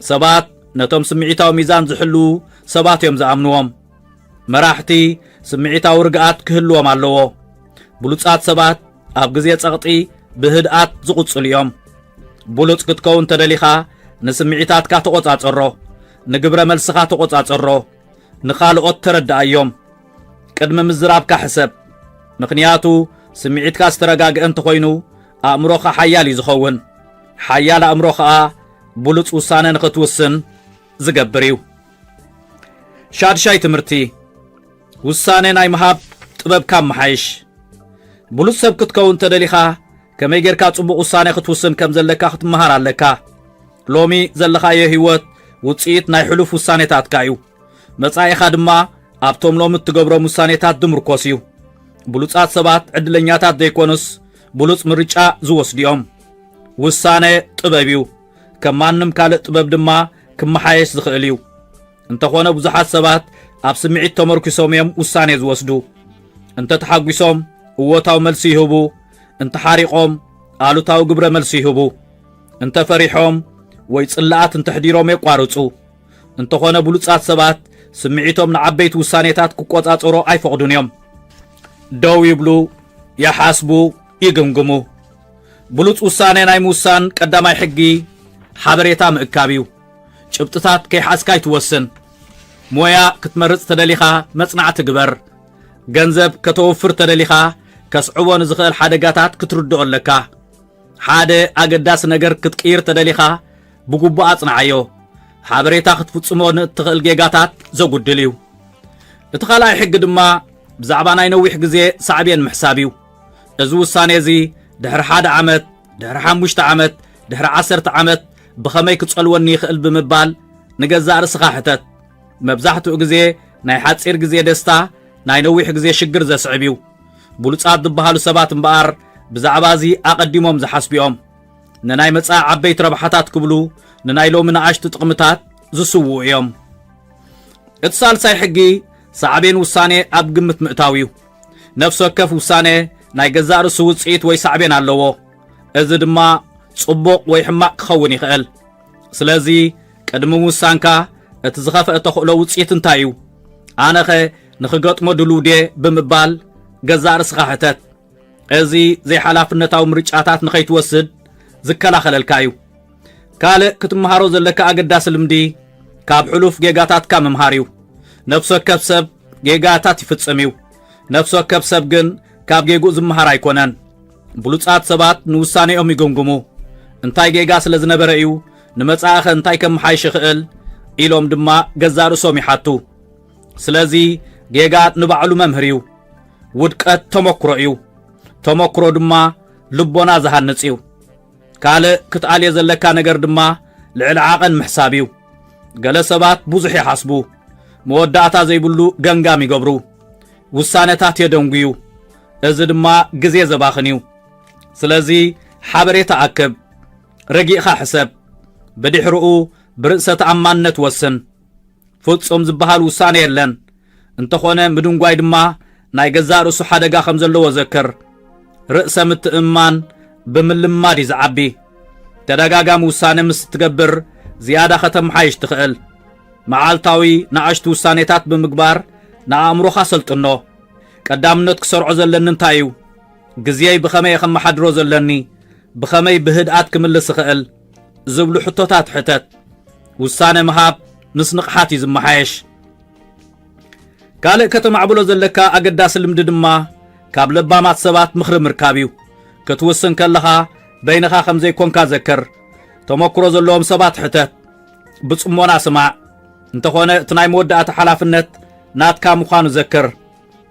ሰባት ነቶም ስምዒታዊ ሚዛን ዝሕልዉ ሰባት እዮም ዝኣምንዎም። መራሕቲ ስምዒታዊ ርግኣት ክህልዎም ኣለዎ። ብሉጻት ሰባት ኣብ ግዜ ጸቕጢ ብህድኣት ዝቕጽሉ እዮም። ብሉጽ ክትከውን ተደሊኻ፣ ንስምዒታትካ ተቖጻጸሮ፣ ንግብረ መልስኻ ተቖጻጸሮ፣ ንኻልኦት ተረድኣዮም። ቅድሚ ምዝራብካ ሕሰብ። ምኽንያቱ፣ ስምዒትካ ዝተረጋግአ እንተኾይኑ፣ ኣእምሮኻ ሓያል እዩ ዝኸውን። ሓያል ኣእምሮ ኸኣ ብሉጽ ውሳነ ንኽትውስን ዝገብር እዩ። ሻድሻይ ትምህርቲ፣ ውሳነ ናይ ምሃብ ጥበብካ ምሓይሽ። ብሉጽ ሰብ ክትከውን ተደሊኻ፣ ከመይ ጌርካ ጽቡቕ ውሳነ ክትውስን ከም ዘለካ ክትመሃር ኣለካ። ሎሚ ዘለኻዮ ህይወት ውጽኢት ናይ ሕሉፍ ውሳኔታትካ እዩ። መጻኢኻ ድማ ኣብቶም ሎሚ እትገብሮም ውሳኔታት ዝምርኮስ እዩ። ብሉጻት ሰባት ዕድለኛታት ዘይኮኑስ፣ ብሉጽ ምርጫ ዝወስዱ እዮም። ውሳነ ጥበብ እዩ። ከም ማንም ካልእ ጥበብ ድማ ክመሓየሽ ዝኽእል እዩ። እንተኾነ ብዙሓት ሰባት ኣብ ስምዒት ተመርኪሶም እዮም ውሳኔ ዝወስዱ። እንተ ተሓጒሶም እወታዊ መልሲ ይህቡ፣ እንተ ሓሪቖም ኣሉታዊ ግብረ መልሲ ይህቡ። እንተ ፈሪሖም ወይ ጽልኣት እንተሕዲሮም የቋርጹ። እንተኾነ ብሉጻት ሰባት ስምዒቶም ንዓበይቲ ውሳኔታት ክቆጻጸሮ ኣይፈቕዱን እዮም። ደው ይብሉ፣ ይሓስቡ፣ ይግምግሙ። ብሉጽ ውሳኔ ናይ ምውሳን ቀዳማይ ሕጊ ሓበሬታ ምእካብ እዩ። ጭብጥታት ከይሓዝካ ኣይትወስን። ሞያ ክትመርጽ ተደሊኻ መጽናዕቲ ግበር። ገንዘብ ከተወፍር ተደሊኻ ከስዕቦ ንዝኽእል ሓደጋታት ክትርድኦ ኣለካ። ሓደ ኣገዳሲ ነገር ክትቅይር ተደሊኻ ብግቡእ ኣጽንዓዮ። ሓበሬታ ክትፍጽሞ ንእትኽእል ጌጋታት ዘጉድል እዩ። እቲ ካልኣይ ሕጊ ድማ ብዛዕባ ናይ ነዊሕ ግዜ ሳዕቤን ምሕሳብ እዩ። እዚ ውሳኔ እዚ ድሕሪ ሓደ ዓመት፣ ድሕሪ ሓሙሽተ ዓመት፣ ድሕሪ ዓሰርተ ዓመት ብኸመይ ክጸልወኒ ይኽእል ብምባል ንገዛእ ርእስኻ ሕተት። መብዛሕትኡ ግዜ ናይ ሓጺር ግዜ ደስታ ናይ ነዊሕ ግዜ ሽግር ዘስዕብ እዩ። ብሉጻት ዝበሃሉ ሰባት እምበኣር ብዛዕባ እዚ ኣቐዲሞም ዝሓስቡ እዮም። ንናይ መጻኢ ዓበይቲ ረብሓታት ክብሉ ንናይ ሎሚ ንኣሽቱ ጥቕምታት ዝስውኡ እዮም። እቲ ሳልሳይ ሕጊ ሳዕቤን ውሳኔ ኣብ ግምት ምእታው እዩ። ነፍሲ ወከፍ ውሳኔ ናይ ገዛእ ርእሱ ውጽኢት ወይ ሳዕቤን ኣለዎ። እዚ ድማ ጽቡቕ ወይ ሕማቕ ክኸውን ይኽእል። ስለዚ ቅድሚ ምውሳንካ እቲ ዝኸፍአ ተኽእሎ ውጽኢት እንታይ እዩ? ኣነኸ ንኽገጥሞ ድሉው ድየ? ብምባል ገዛእ ርእስኻ ሕተት። እዚ ዘይሓላፍነታዊ ምርጫታት ንኸይትወስድ ዝከላኸለልካ እዩ። ካልእ ክትመሃሮ ዘለካ ኣገዳሲ ልምዲ ካብ ሕሉፍ ጌጋታትካ ምምሃር እዩ። ነፍሲ ወከፍ ሰብ ጌጋታት ይፍጽም እዩ። ነፍሲ ወከፍ ሰብ ግን ካብ ጌግኡ ዝመሃር ኣይኮነን። ብሉጻት ሰባት ንውሳኔኦም ይግምግሙ። እንታይ ጌጋ ስለ ዝነበረ እዩ? ንመጻኢኸ እንታይ ከመሓይሽ ይኽእል? ኢሎም ድማ ገዛእ ርእሶም ይሓቱ። ስለዚ ጌጋ ንባዕሉ መምህር እዩ። ውድቀት ተመክሮ እዩ። ተመክሮ ድማ ልቦና ዝሃንጽ እዩ። ካልእ ክትኣልዮ ዘለካ ነገር ድማ ልዕሊ ዓቐን ምሕሳብ እዩ። ገለ ሰባት ብዙሕ ይሓስቡ፣ መወዳእታ ዘይብሉ ገምጋም ይገብሩ፣ ውሳነታት የደንጉዩ። እዚ ድማ ግዜ ዘባኽን እዩ። ስለዚ ሓበሬታ ኣክብ፣ ረጊእኻ ሕሰብ፣ ብድሕሪኡ ብርእሰ ተኣማንነት ወስን። ፍጹም ዝበሃል ውሳነ የለን። እንተኾነ ምድንጓይ ድማ ናይ ገዛእ ርእሱ ሓደጋ ከም ዘለዎ ዘክር። ርእሰ ምትእምማን ብምልማድ እዩ ዝዓቢ። ተደጋጋሚ ውሳነ ምስ እትገብር ዝያዳ ከተመሓይሽ ትኽእል። መዓልታዊ ንኣሽቱ ውሳኔታት ብምግባር ንኣእምሮኻ ሰልጥኖ። ቀዳምነት ክሰርዖ ዘለኒ እንታይ እዩ? ግዜይ ብኸመይ እየ ከመሓድሮ ዘለኒ? ብኸመይ ብህድኣት ክምልስ እኽእል? ዝብሉ ሕቶታት ሕተት። ውሳነ ምሃብ ምስ ንቕሓት እዩ ዝመሓየሽ። ካልእ ከተማዕብሎ ዘለካ ኣገዳሲ ልምዲ ድማ ካብ ለባማት ሰባት ምኽሪ ምርካብ እዩ። ክትውስን ከለኻ በይንኻ ከም ዘይኮንካ ዘክር። ተመክሮ ዘለዎም ሰባት ሕተት። ብጽሞና ስማዕ። እንተኾነ እቲ ናይ መወዳእታ ሓላፍነት ናትካ ምዃኑ ዘክር።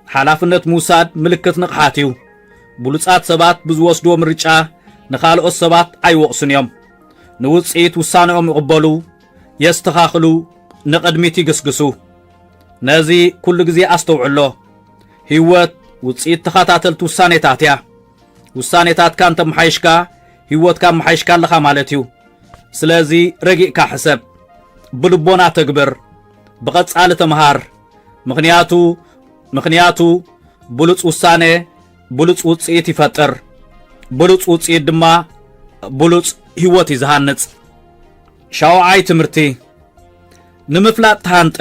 ሓላፍነት ምውሳድ ምልክት ንቕሓት እዩ። ብሉጻት ሰባት ብዝወስድዎ ምርጫ ንኻልኦት ሰባት ኣይወቕሱን እዮም። ንውጽኢት ውሳነኦም ይቕበሉ፣ የስተኻኽሉ፣ ንቕድሚት ይግስግሱ። ነዚ ኩሉ ግዜ ኣስተውዕሎ። ህይወት ውጽኢት ተኸታተልቲ ውሳኔታት እያ። ውሳኔታትካ እንተመሓይሽካ፣ ህይወትካ ኣመሓይሽካ ኣለኻ ማለት እዩ። ስለዚ ረጊእካ ሕሰብ፣ ብልቦና ተግብር፣ ብቐጻሊ ተምሃር። ምኽንያቱ ምኽንያቱ ብሉጽ ውሳነ ብሉጽ ውጽኢት ይፈጥር። ብሉጽ ውጽኢት ድማ ብሉጽ ህይወት እዩ ዝሃንጽ። ሻውዓይ ትምህርቲ፣ ንምፍላጥ ተሃንጠ፣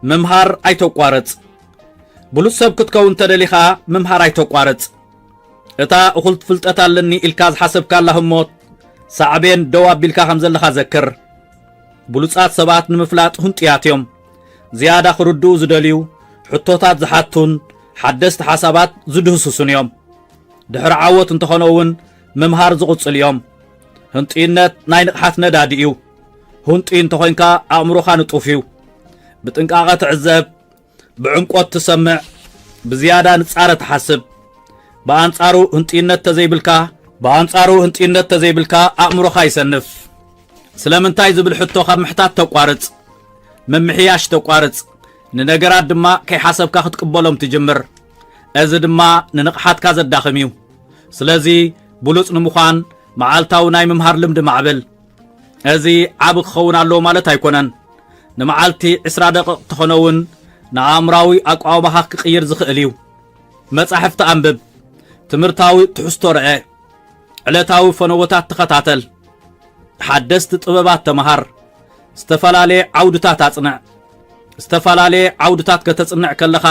ምምሃር ኣይተቋርጽ። ብሉጽ ሰብ ክትከውን ተደሊኻ ምምሃር ኣይተቋርጽ። እታ እኹል ፍልጠት ኣለኒ ኢልካ ዝሓሰብካላ ህሞት ሳዕቤን ደው ኣቢልካ ከም ዘለኻ ዘክር። ብሉጻት ሰባት ንምፍላጥ ህንጡያት እዮም። ዝያዳ ክርድኡ ዝደልዩ፣ ሕቶታት ዝሓቱን ሓደስቲ ሓሳባት ዝድህስሱን እዮም። ድሕሪ ዓወት እንተኾነ እውን ምምሃር ዝቕጽል እዮም። ህንጡይነት ናይ ንቕሓት ነዳዲ እዩ። ህንጡይ እንተኾይንካ ኣእምሮኻ ንጡፍ እዩ። ብጥንቃቐ ትዕዘብ፣ ብዕምቆት ትሰምዕ፣ ብዝያዳ ንጻረ ትሓስብ። ብኣንጻሩ ህንጡይነት ተዘይብልካ፣ ብኣንጻሩ ህንጡይነት ተዘይብልካ ኣእምሮኻ ይሰንፍ። ስለምንታይ ዝብል ሕቶ ካብ ምሕታት ተቋርጽ፣ ምምሕያሽ ተቋርጽ፣ ንነገራት ድማ ከይሓሰብካ ክትቅበሎም ትጅምር። እዚ ድማ ንንቕሓትካ ዘዳኽም እዩ። ስለዚ ብሉጽ ንምዃን መዓልታዊ ናይ ምምሃር ልምዲ ማዕብል። እዚ ዓቢ ክኸውን ኣለዎ ማለት ኣይኮነን። ንመዓልቲ ዕስራ ደቂቕ ተኾነ እውን ንኣእምራዊ ኣቋውማኻ ክቕይር ዝኽእል እዩ። መጻሕፍቲ ኣንብብ። ትምህርታዊ ትሕዝቶ ርአ። ዕለታዊ ፈነወታት ተኸታተል። ሓደስቲ ጥበባት ተመሃር። ዝተፈላለየ ዓውድታት ኣጽንዕ። ዝተፈላለየ ዓውድታት ከተጽንዕ ከለኻ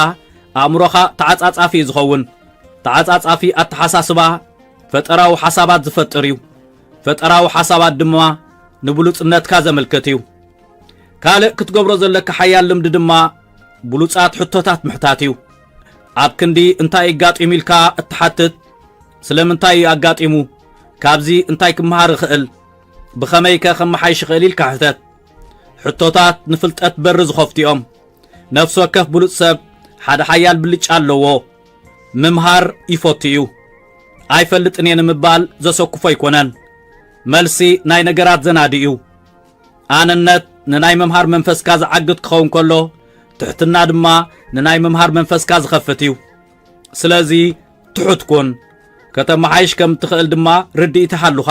ኣእምሮኻ ተዓጻጻፊ እዩ ዝኸውን። ተዓጻጻፊ ኣተሓሳስባ ፈጠራዊ ሓሳባት ዝፈጥር እዩ። ፈጠራዊ ሓሳባት ድማ ንብሉጽነትካ ዘመልክት እዩ። ካልእ ክትገብሮ ዘለካ ሓያል ልምዲ ድማ ብሉጻት ሕቶታት ምሕታት እዩ። ኣብ ክንዲ እንታይ ኣጋጢሙ ኢልካ እትሓትት፣ ስለምንታይ እዩ ኣጋጢሙ? ካብዚ እንታይ ክመሃር እኽእል? ብኸመይከ ከመሓይሽ እኽእል ኢልካ ሕተት። ሕቶታት ንፍልጠት በሪ ዝኸፍቱ እዮም። ነፍሲ ወከፍ ብሉጽ ሰብ ሓደ ሓያል ብልጫ ኣለዎ። ምምሃር ይፈቱ እዩ። ኣይፈልጥን እየ ንምባል ዘሰኩፎ ኣይኮነን። መልሲ ናይ ነገራት ዘናዲ እዩ። ኣነነት ንናይ ምምሃር መንፈስካ ዝዓግት ክኸውን ከሎ፣ ትሕትና ድማ ንናይ ምምሃር መንፈስካ ዝኸፍት እዩ። ስለዚ ትሑት ኩን። ከተመሓይሽ ከም እትኽእል ድማ ርድኢት ይሃሉኻ።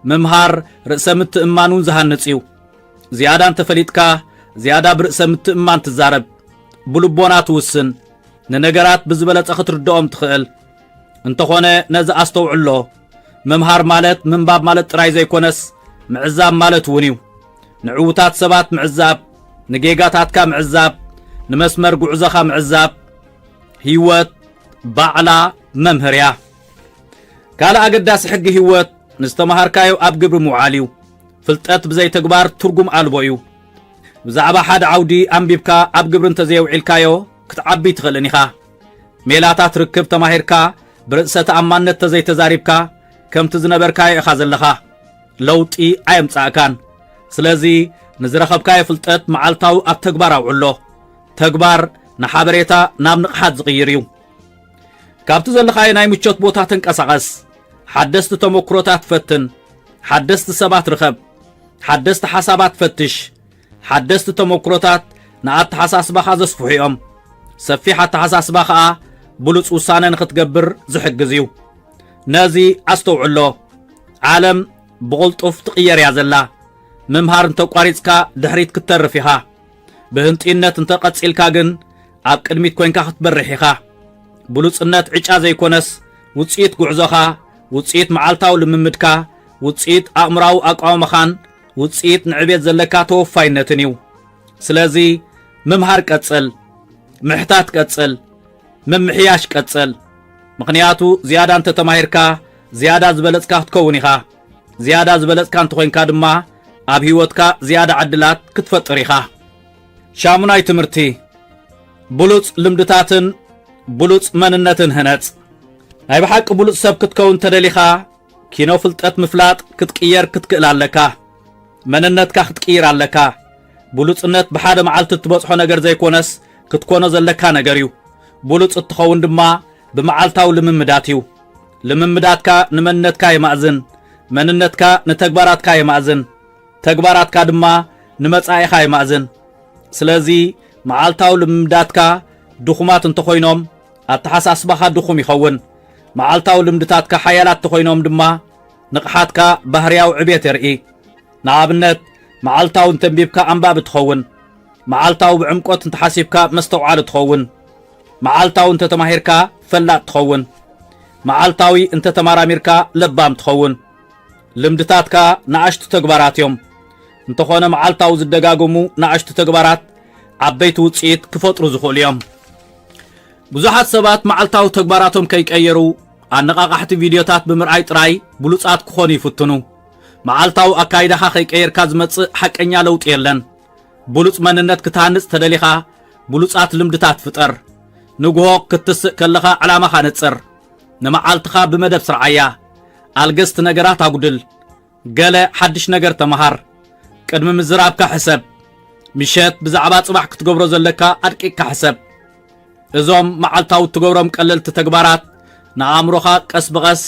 ምምሃር ርእሰ ምትእምማን እውን ዝሃንጽ እዩ። ዝያዳ እንተፈሊጥካ፣ ዝያዳ ብርእሰ ምትእምማን ትዛረብ። ብልቦና ትውስን። ንነገራት ብዝበለጸ ክትርድኦም ትኽእል። እንተኾነ ነዚ ኣስተውዕሎ። ምምሃር ማለት ምንባብ ማለት ጥራይ ዘይኮነስ፣ ምዕዛብ ማለት እውን እዩ። ንዕዉታት ሰባት ምዕዛብ፣ ንጌጋታትካ ምዕዛብ፣ ንመስመር ጉዕዞኻ ምዕዛብ። ህይወት ባዕላ መምህር እያ። ካልእ ኣገዳሲ ሕጊ ህይወት ንዝተመሃርካዮ ኣብ ግብሪ ምውዓል እዩ። ፍልጠት ብዘይ ተግባር ትርጉም ኣልቦ እዩ። ብዛዕባ ሓደ ዓውዲ ኣንቢብካ ኣብ ግብሪ እንተዘየውዒልካዮ ክትዓቢ ኣይትኽእልን ኢኻ። ሜላታት ርክብ ተማሂርካ ብርእሰ ተኣማንነት ተዘይተዛሪብካ ከምቲ ዝነበርካዮ ኢኻ ዘለኻ። ለውጢ ኣየምጻእካን። ስለዚ ንዝረኸብካዮ ፍልጠት መዓልታዊ ኣብ ተግባር ኣውዕሎ። ተግባር ንሓበሬታ ናብ ንቕሓት ዝቕይር እዩ። ካብቲ ዘለኻዮ ናይ ምቾት ቦታ ተንቀሳቐስ። ሓደስቲ ተመክሮታት ፈትን። ሓደስቲ ሰባት ርኸብ። ሓደስቲ ሓሳባት ፈትሽ። ሓደስቲ ተመክሮታት ንኣተሓሳስባኻ ዘስፍሑ እዮም። ሰፊሕ ኣተሓሳስባ ኸኣ ብሉጽ ውሳነ ንኽትገብር ዝሕግዝ እዩ። ነዚ ኣስተውዕሎ። ዓለም ብቕልጡፍ ትቕየር እያ ዘላ። ምምሃር እንተቋሪጽካ ድሕሪት ክትተርፍ ኢኻ። ብህንጥዩነት እንተ ቀጺልካ ግን ኣብ ቅድሚት ኮይንካ ክትበርሕ ኢኻ። ብሉጽነት ዕጫ ዘይኮነስ ውጽኢት ጉዕዞኻ፣ ውጽኢት መዓልታዊ ልምምድካ፣ ውጽኢት ኣእምራዊ ኣቃውማኻን ውጽኢት ንዕቤት ዘለካ ተወፋይነትን እዩ። ስለዚ ምምሃር ቀጽል፣ ምሕታት ቀጽል፣ ምምሕያሽ ቀጽል። ምኽንያቱ ዝያዳ እንተ ተማሂርካ ዝያዳ ዝበለጽካ ክትከውን ኢኻ። ዝያዳ ዝበለጽካ እንተኾይንካ ድማ ኣብ ህይወትካ ዝያዳ ዕድላት ክትፈጥር ኢኻ። ሻሙናይ ትምህርቲ፣ ብሉጽ ልምድታትን ብሉጽ መንነትን ህነጽ። ናይ ብሓቂ ብሉጽ ሰብ ክትከውን ተደሊኻ ኪኖ ፍልጠት ምፍላጥ ክትቅየር ክትክእል ኣለካ። መንነትካ ክትቅይር ኣለካ። ብሉጽነት ብሓደ መዓልቲ እትበጽሖ ነገር ዘይኮነስ ክትኮኖ ዘለካ ነገር እዩ። ብሉጽ እትኸውን ድማ ብመዓልታዊ ልምምዳት እዩ። ልምምዳትካ ንመንነትካ የማእዝን፣ መንነትካ ንተግባራትካ የማእዝን፣ ተግባራትካ ድማ ንመጻኢኻ የማእዝን። ስለዚ መዓልታዊ ልምምዳትካ ድኹማት እንተኾይኖም ኣተሓሳስባኻ ድኹም ይኸውን። መዓልታዊ ልምድታትካ ሓያላት እንተኾይኖም ድማ ንቕሓትካ ባህርያዊ ዕብየት የርኢ። ንኣብነት መዓልታዊ እንተንቢብካ ኣንባቢ ትኸውን። መዓልታዊ ብዕምቆት እንተሓሲብካ መስተውዓሊ ትኸውን። መዓልታዊ እንተተማሂርካ ፈላጥ ትኸውን። መዓልታዊ እንተተማራሚርካ ለባም ትኸውን። ልምድታትካ ንኣሽቱ ተግባራት እዮም። እንተኾነ መዓልታዊ ዝደጋገሙ ንኣሽቱ ተግባራት ዓበይቲ ውጽኢት ክፈጥሩ ዝኽእሉ እዮም። ብዙሓት ሰባት መዓልታዊ ተግባራቶም ከይቀየሩ ኣነቓቓሕቲ ቪድዮታት ብምርኣይ ጥራይ ብሉጻት ክኾኑ ይፍትኑ። መዓልታዊ ኣካይዳኻ ከይቀየርካ ዝመጽእ ሓቀኛ ለውጢ የለን። ብሉጽ መንነት ክትሃንጽ ተደሊኻ፣ ብሉጻት ልምድታት ፍጠር። ንግሆ ክትስእ ከለኻ ዕላማኻ ነጽር። ንመዓልትኻ ብመደብ ስርዓያ። ኣልገስቲ ነገራት ኣጉድል። ገለ ሓድሽ ነገር ተመሃር። ቅድሚ ምዝራብካ ሕሰብ። ምሸት ብዛዕባ ጽባሕ ክትገብሮ ዘለካ ኣድቂቕካ ሕሰብ። እዞም መዓልታዊ እትገብሮም ቀለልቲ ተግባራት ንኣእምሮኻ ቀስ ብቐስ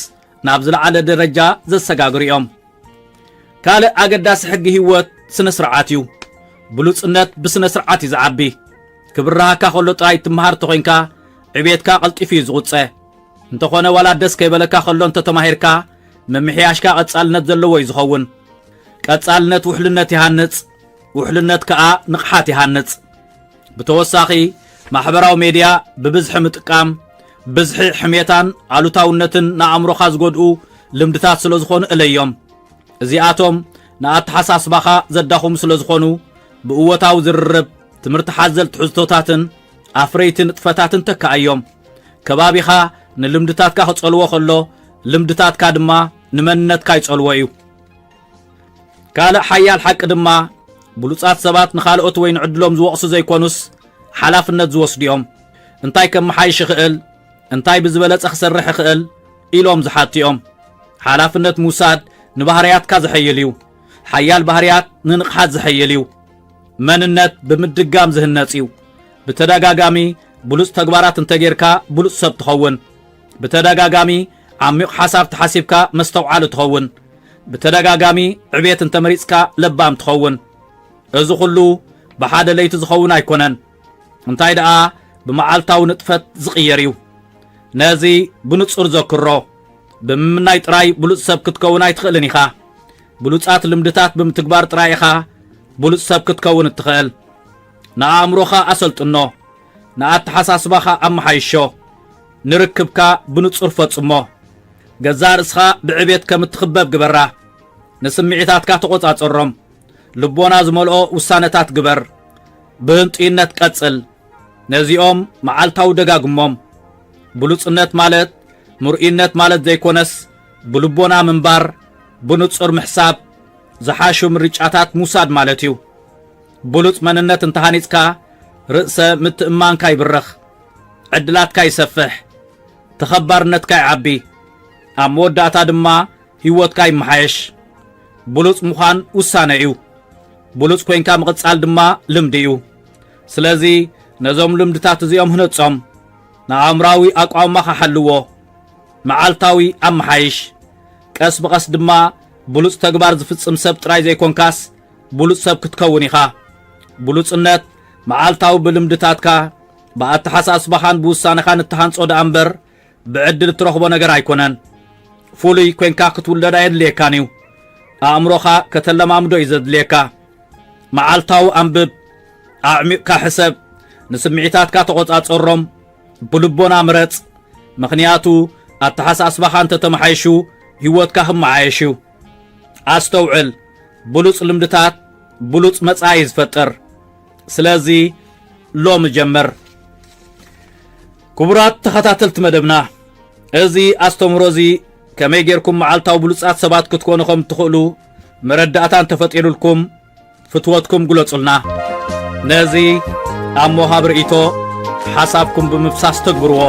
ናብ ዝለዓለ ደረጃ ዘሰጋግሩ እዮም። ካልእ ኣገዳሲ ሕጊ ህይወት ስነ ስርዓት እዩ። ብሉጽነት ብስነ ስርዓት እዩ ዝዓቢ። ክብርሃካ ከሎ ጥራይ ትመሃር ተኾይንካ ዕቤትካ ቀልጢፉ እዩ ዝቑጸ። እንተኾነ ዋላ ደስ ከይበለካ ከሎ እንተተማሂርካ ምምሕያሽካ ቀጻልነት ዘለዎ እዩ ዝኸውን። ቀጻልነት ውሕልነት ይሃንጽ፣ ውሕልነት ከኣ ንቕሓት ይሃንጽ። ብተወሳኺ ማሕበራዊ ሜድያ ብብዝሒ ምጥቃም ብዝሒ ሕሜታን ኣሉታውነትን ንኣእምሮኻ ዝጎድኡ ልምድታት ስለ ዝኾኑ እለዮም። እዚኣቶም ንኣተሓሳስባኻ ዘዳኹሙ ስለ ዝኾኑ ብእወታዊ ዝርርብ ትምህርቲ ሓዘል ትሕዝቶታትን ኣፍረይቲ ንጥፈታትን ተካኣዮም። ከባቢኻ ንልምድታትካ ክጸልዎ ከሎ ልምድታትካ ድማ ንመንነትካ ይጸልዎ እዩ። ካልእ ሓያል ሓቂ ድማ ብሉጻት ሰባት ንኻልኦት ወይ ንዕድሎም ዝወቕሱ ዘይኮኑስ ሓላፍነት ዝወስዱ እዮም። እንታይ ከመሓይሽ ይኽእል፣ እንታይ ብዝበለጸ ክሰርሕ ይኽእል ኢሎም ዝሓቱ እዮም። ሓላፍነት ምውሳድ ንባህርያትካ ዘሐይል እዩ። ሓያል ባህርያት ንንቕሓት ዘሐይል እዩ። መንነት ብምድጋም ዝህነጽ እዩ። ብተደጋጋሚ ብሉጽ ተግባራት እንተጌርካ ብሉጽ ሰብ ትኸውን። ብተደጋጋሚ ዓሚቕ ሓሳብ ተሓሲብካ መስተውዓሊ ትኸውን። ብተደጋጋሚ ዕቤት እንተመሪጽካ ለባም ትኸውን። እዚ ኹሉ ብሓደ ለይቲ ዝኸውን ኣይኮነን። እንታይ ደኣ ብመዓልታዊ ንጥፈት ዝቕየር እዩ። ነዚ ብንጹር ዘክሮ። ብምምናይ ጥራይ ብሉጽ ሰብ ክትከውን ኣይትኽእልን ኢኻ። ብሉጻት ልምድታት ብምትግባር ጥራይ ኢኻ ብሉጽ ሰብ ክትከውን እትኽእል። ንኣእምሮኻ ኣሰልጥኖ። ንኣተሓሳስባኻ ኣመሓይሾ። ንርክብካ ብንጹር ፈጽሞ። ገዛእ ርእስኻ ብዕቤት ከም እትኽበብ ግበራ። ንስምዒታትካ ተቖጻጸሮም። ልቦና ዝመልኦ ውሳነታት ግበር። ብህንጡይነት ቀጽል። ነዚኦም መዓልታዊ ደጋግሞም። ብሉጽነት ማለት ምርኡይነት ማለት ዘይኮነስ፣ ብልቦና ምንባር፣ ብንጹር ምሕሳብ፣ ዝሓሹ ምርጫታት ምውሳድ ማለት እዩ። ብሉጽ መንነት እንተሃኒጽካ፣ ርእሰ ምትእምማንካ ይብርኽ፣ ዕድላትካ ይሰፍሕ፣ ተኸባርነትካ ይዓቢ። ኣብ መወዳእታ ድማ ህይወትካ ይመሓየሽ። ብሉጽ ምዃን ውሳነ እዩ። ብሉጽ ኮይንካ ምቕጻል ድማ ልምዲ እዩ። ስለዚ ነዞም ልምድታት እዚኦም ህነጾም። ንኣእምራዊ ኣቋውማኻ ሓልዎ። መዓልታዊ ኣመሓይሽ። ቀስ ብቐስ ድማ ብሉጽ ተግባር ዝፍጽም ሰብ ጥራይ ዘይኮንካስ ብሉጽ ሰብ ክትከውን ኢኻ። ብሉጽነት መዓልታዊ ብልምድታትካ፣ ብኣተሓሳስባኻን ብውሳነኻን እትሃንጾ ደኣ እምበር ብዕድል እትረኽቦ ነገር ኣይኮነን። ፍሉይ ኮንካ ክትውለድ ኣየድልየካን እዩ። ኣእምሮኻ ከተለማምዶ እዩ ዘድልየካ። መዓልታዊ ኣንብብ፣ ኣዕሚቕካ ሕሰብ፣ ንስምዒታትካ ተቖጻጸሮም፣ ብልቦና ምረጽ። ምኽንያቱ ኣተሓሳስባኻ እንተተመሓይሹ ህይወትካ ክመሓየሽ እዩ። ኣስተውዕል፣ ብሉጽ ልምድታት ብሉጽ መጻኢ እዩ ዝፈጥር። ስለዚ ሎሚ ጀምር። ክቡራት ተኸታተልቲ መደብና፣ እዚ ኣስተምህሮ እዚ ከመይ ጌርኩም መዓልታዊ ብሉጻት ሰባት ክትኮኑ ከም እትኽእሉ መረዳእታ እንተፈጢሩልኩም፣ ፍትወትኩም ግለጹልና። ነዚ ኣብ ምሃብ ርእይቶ ሓሳብኩም ብምፍሳስ ተግብርዎ።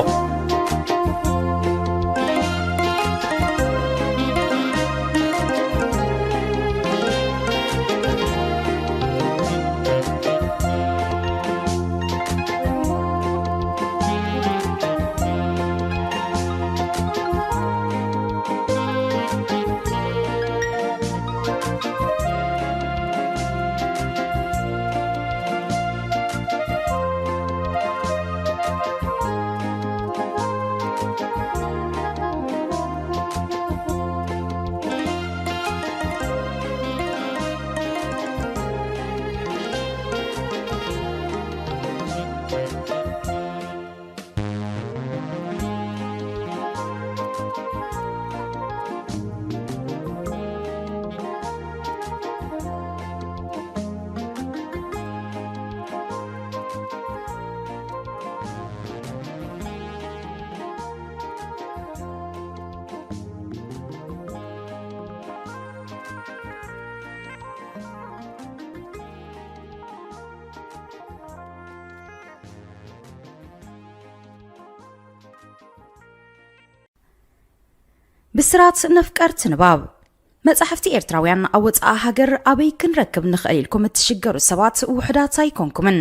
ብስራት ነፍቀርቲ ንባብ። መጻሕፍቲ ኤርትራውያን ኣብ ወጻኢ ሃገር ኣበይ ክንረክብ ንኽእል ኢልኩም እትሽገሩ ሰባት ውሑዳት ኣይኮንኩምን።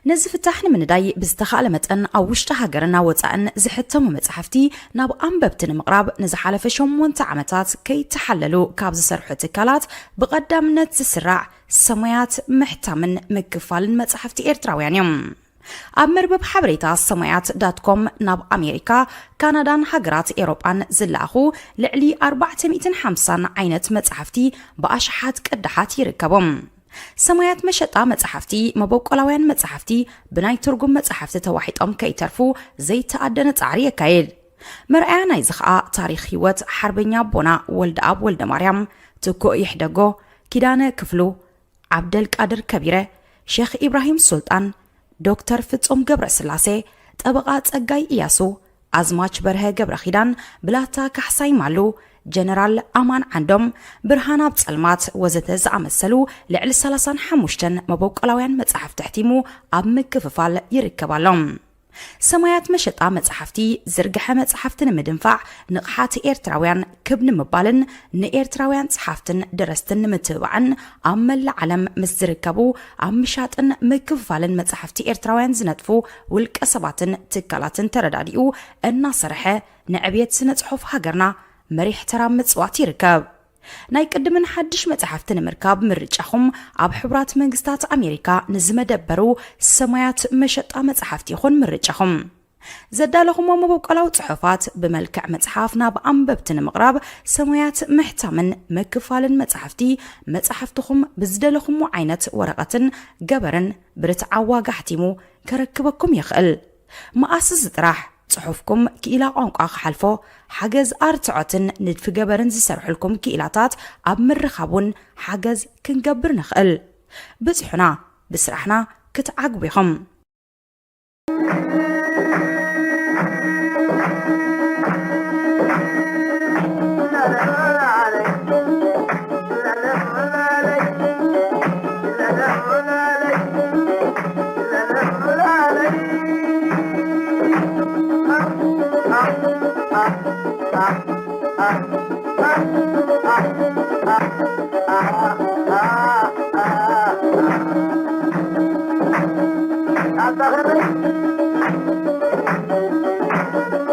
ነዚ ፍታሕ ንምንዳይ ብዝተኻእለ መጠን ኣብ ውሽጢ ሃገርን ኣብ ወጻእን ዝሕተሙ መጻሕፍቲ ናብ ኣንበብቲ ንምቕራብ ንዝሓለፈ ሸሞንተ ዓመታት ከይተሓለሉ ካብ ዝሰርሑ ትካላት ብቐዳምነት ዝስራዕ ሰማያት ምሕታምን ምክፋልን መጻሕፍቲ ኤርትራውያን እዮም። ኣብ መርበብ ሓበሬታ ሰማያት ዳት ኮም ናብ ኣሜሪካ፣ ካናዳን ሃገራት ኤውሮጳን ዝለኣኹ ልዕሊ ኣርባዕተ ሚእትን ሓምሳን ዓይነት መጻሕፍቲ ብኣሽሓት ቅዳሓት ይርከቦም። ሰማያት መሸጣ መጻሕፍቲ፣ መበቆላውያን መጻሕፍቲ፣ ብናይ ትርጉም መጻሕፍቲ ተዋሒጦም ከይተርፉ ዘይተኣደነ ጻዕሪ የካይድ። መርኣያ ናይዚ ኸኣ ታሪኽ ህይወት ሓርበኛ ኣቦና ወልደኣብ ወልደማርያም፣ ትኩእ ይሕደጎ፣ ኪዳነ ክፍሉ፣ ዓብደልቃድር ከቢረ፣ ሼኽ ኢብራሂም ሱልጣን፣ ዶክተር ፍጹም ገብረስላሴ፣ ጠበቓ ጸጋይ ኢያሱ፣ ኣዝማች በርሀ ገብረኺዳን፣ ብላታ ካሕሳይ ማሉ፣ ጀነራል ኣማን ዓንዶም፣ ብርሃን ኣብ ጸልማት ወዘተ ዝኣመሰሉ ልዕሊ ሰላሳን ሓሙሽተን መበቆላውያን መጻሕፍቲ ኣሕቲሙ ኣብ ምክፍፋል ይርከብ ኣሎ። ሰማያት መሸጣ መጻሕፍቲ ዝርግሐ መጻሕፍቲ ንምድንፋዕ፣ ንቕሓት ኤርትራውያን ክብ ንምባልን ንኤርትራውያን ጸሓፍትን ደረስትን ንምትብባዕን ኣብ መላእ ዓለም ምስ ዝርከቡ ኣብ ምሻጥን ምክፍፋልን መጻሕፍቲ ኤርትራውያን ዝነጥፉ ውልቀ ሰባትን ትካላትን ተረዳዲኡ እናሰርሐ ንዕብየት ስነ ጽሑፍ ሃገርና መሪሕ ተራ ምጽዋት ይርከብ። ናይ ቅድምን ሓድሽ መጻሕፍቲ ንምርካብ ምርጫኹም ኣብ ሕቡራት መንግስታት ኣሜሪካ ንዝመደበሩ ሰማያት መሸጣ መጻሕፍቲ ይኹን ምርጫኹም። ዘዳለኹሞ መበቆላዊ ጽሑፋት ብመልክዕ መጽሓፍ ናብ ኣንበብቲ ንምቕራብ ሰማያት ምሕታምን ምክፋልን መጻሕፍቲ፣ መጻሕፍትኹም ብዝደለኹሞ ዓይነት ወረቐትን ገበርን ብርትዓዊ ዋጋ ኣሕቲሙ ከረክበኩም ይኽእል። መኣስ እዚ ጥራሕ ጽሑፍኩም ክኢላ ቋንቋ ክሓልፎ፣ ሓገዝ ኣርትዖትን ንድፊ ገበርን ዝሰርሑልኩም ክኢላታት ኣብ ምርኻብ እውን ሓገዝ ክንገብር ንኽእል። ብጽሑና፣ ብስራሕና ክትዓግቡ ኢኹም።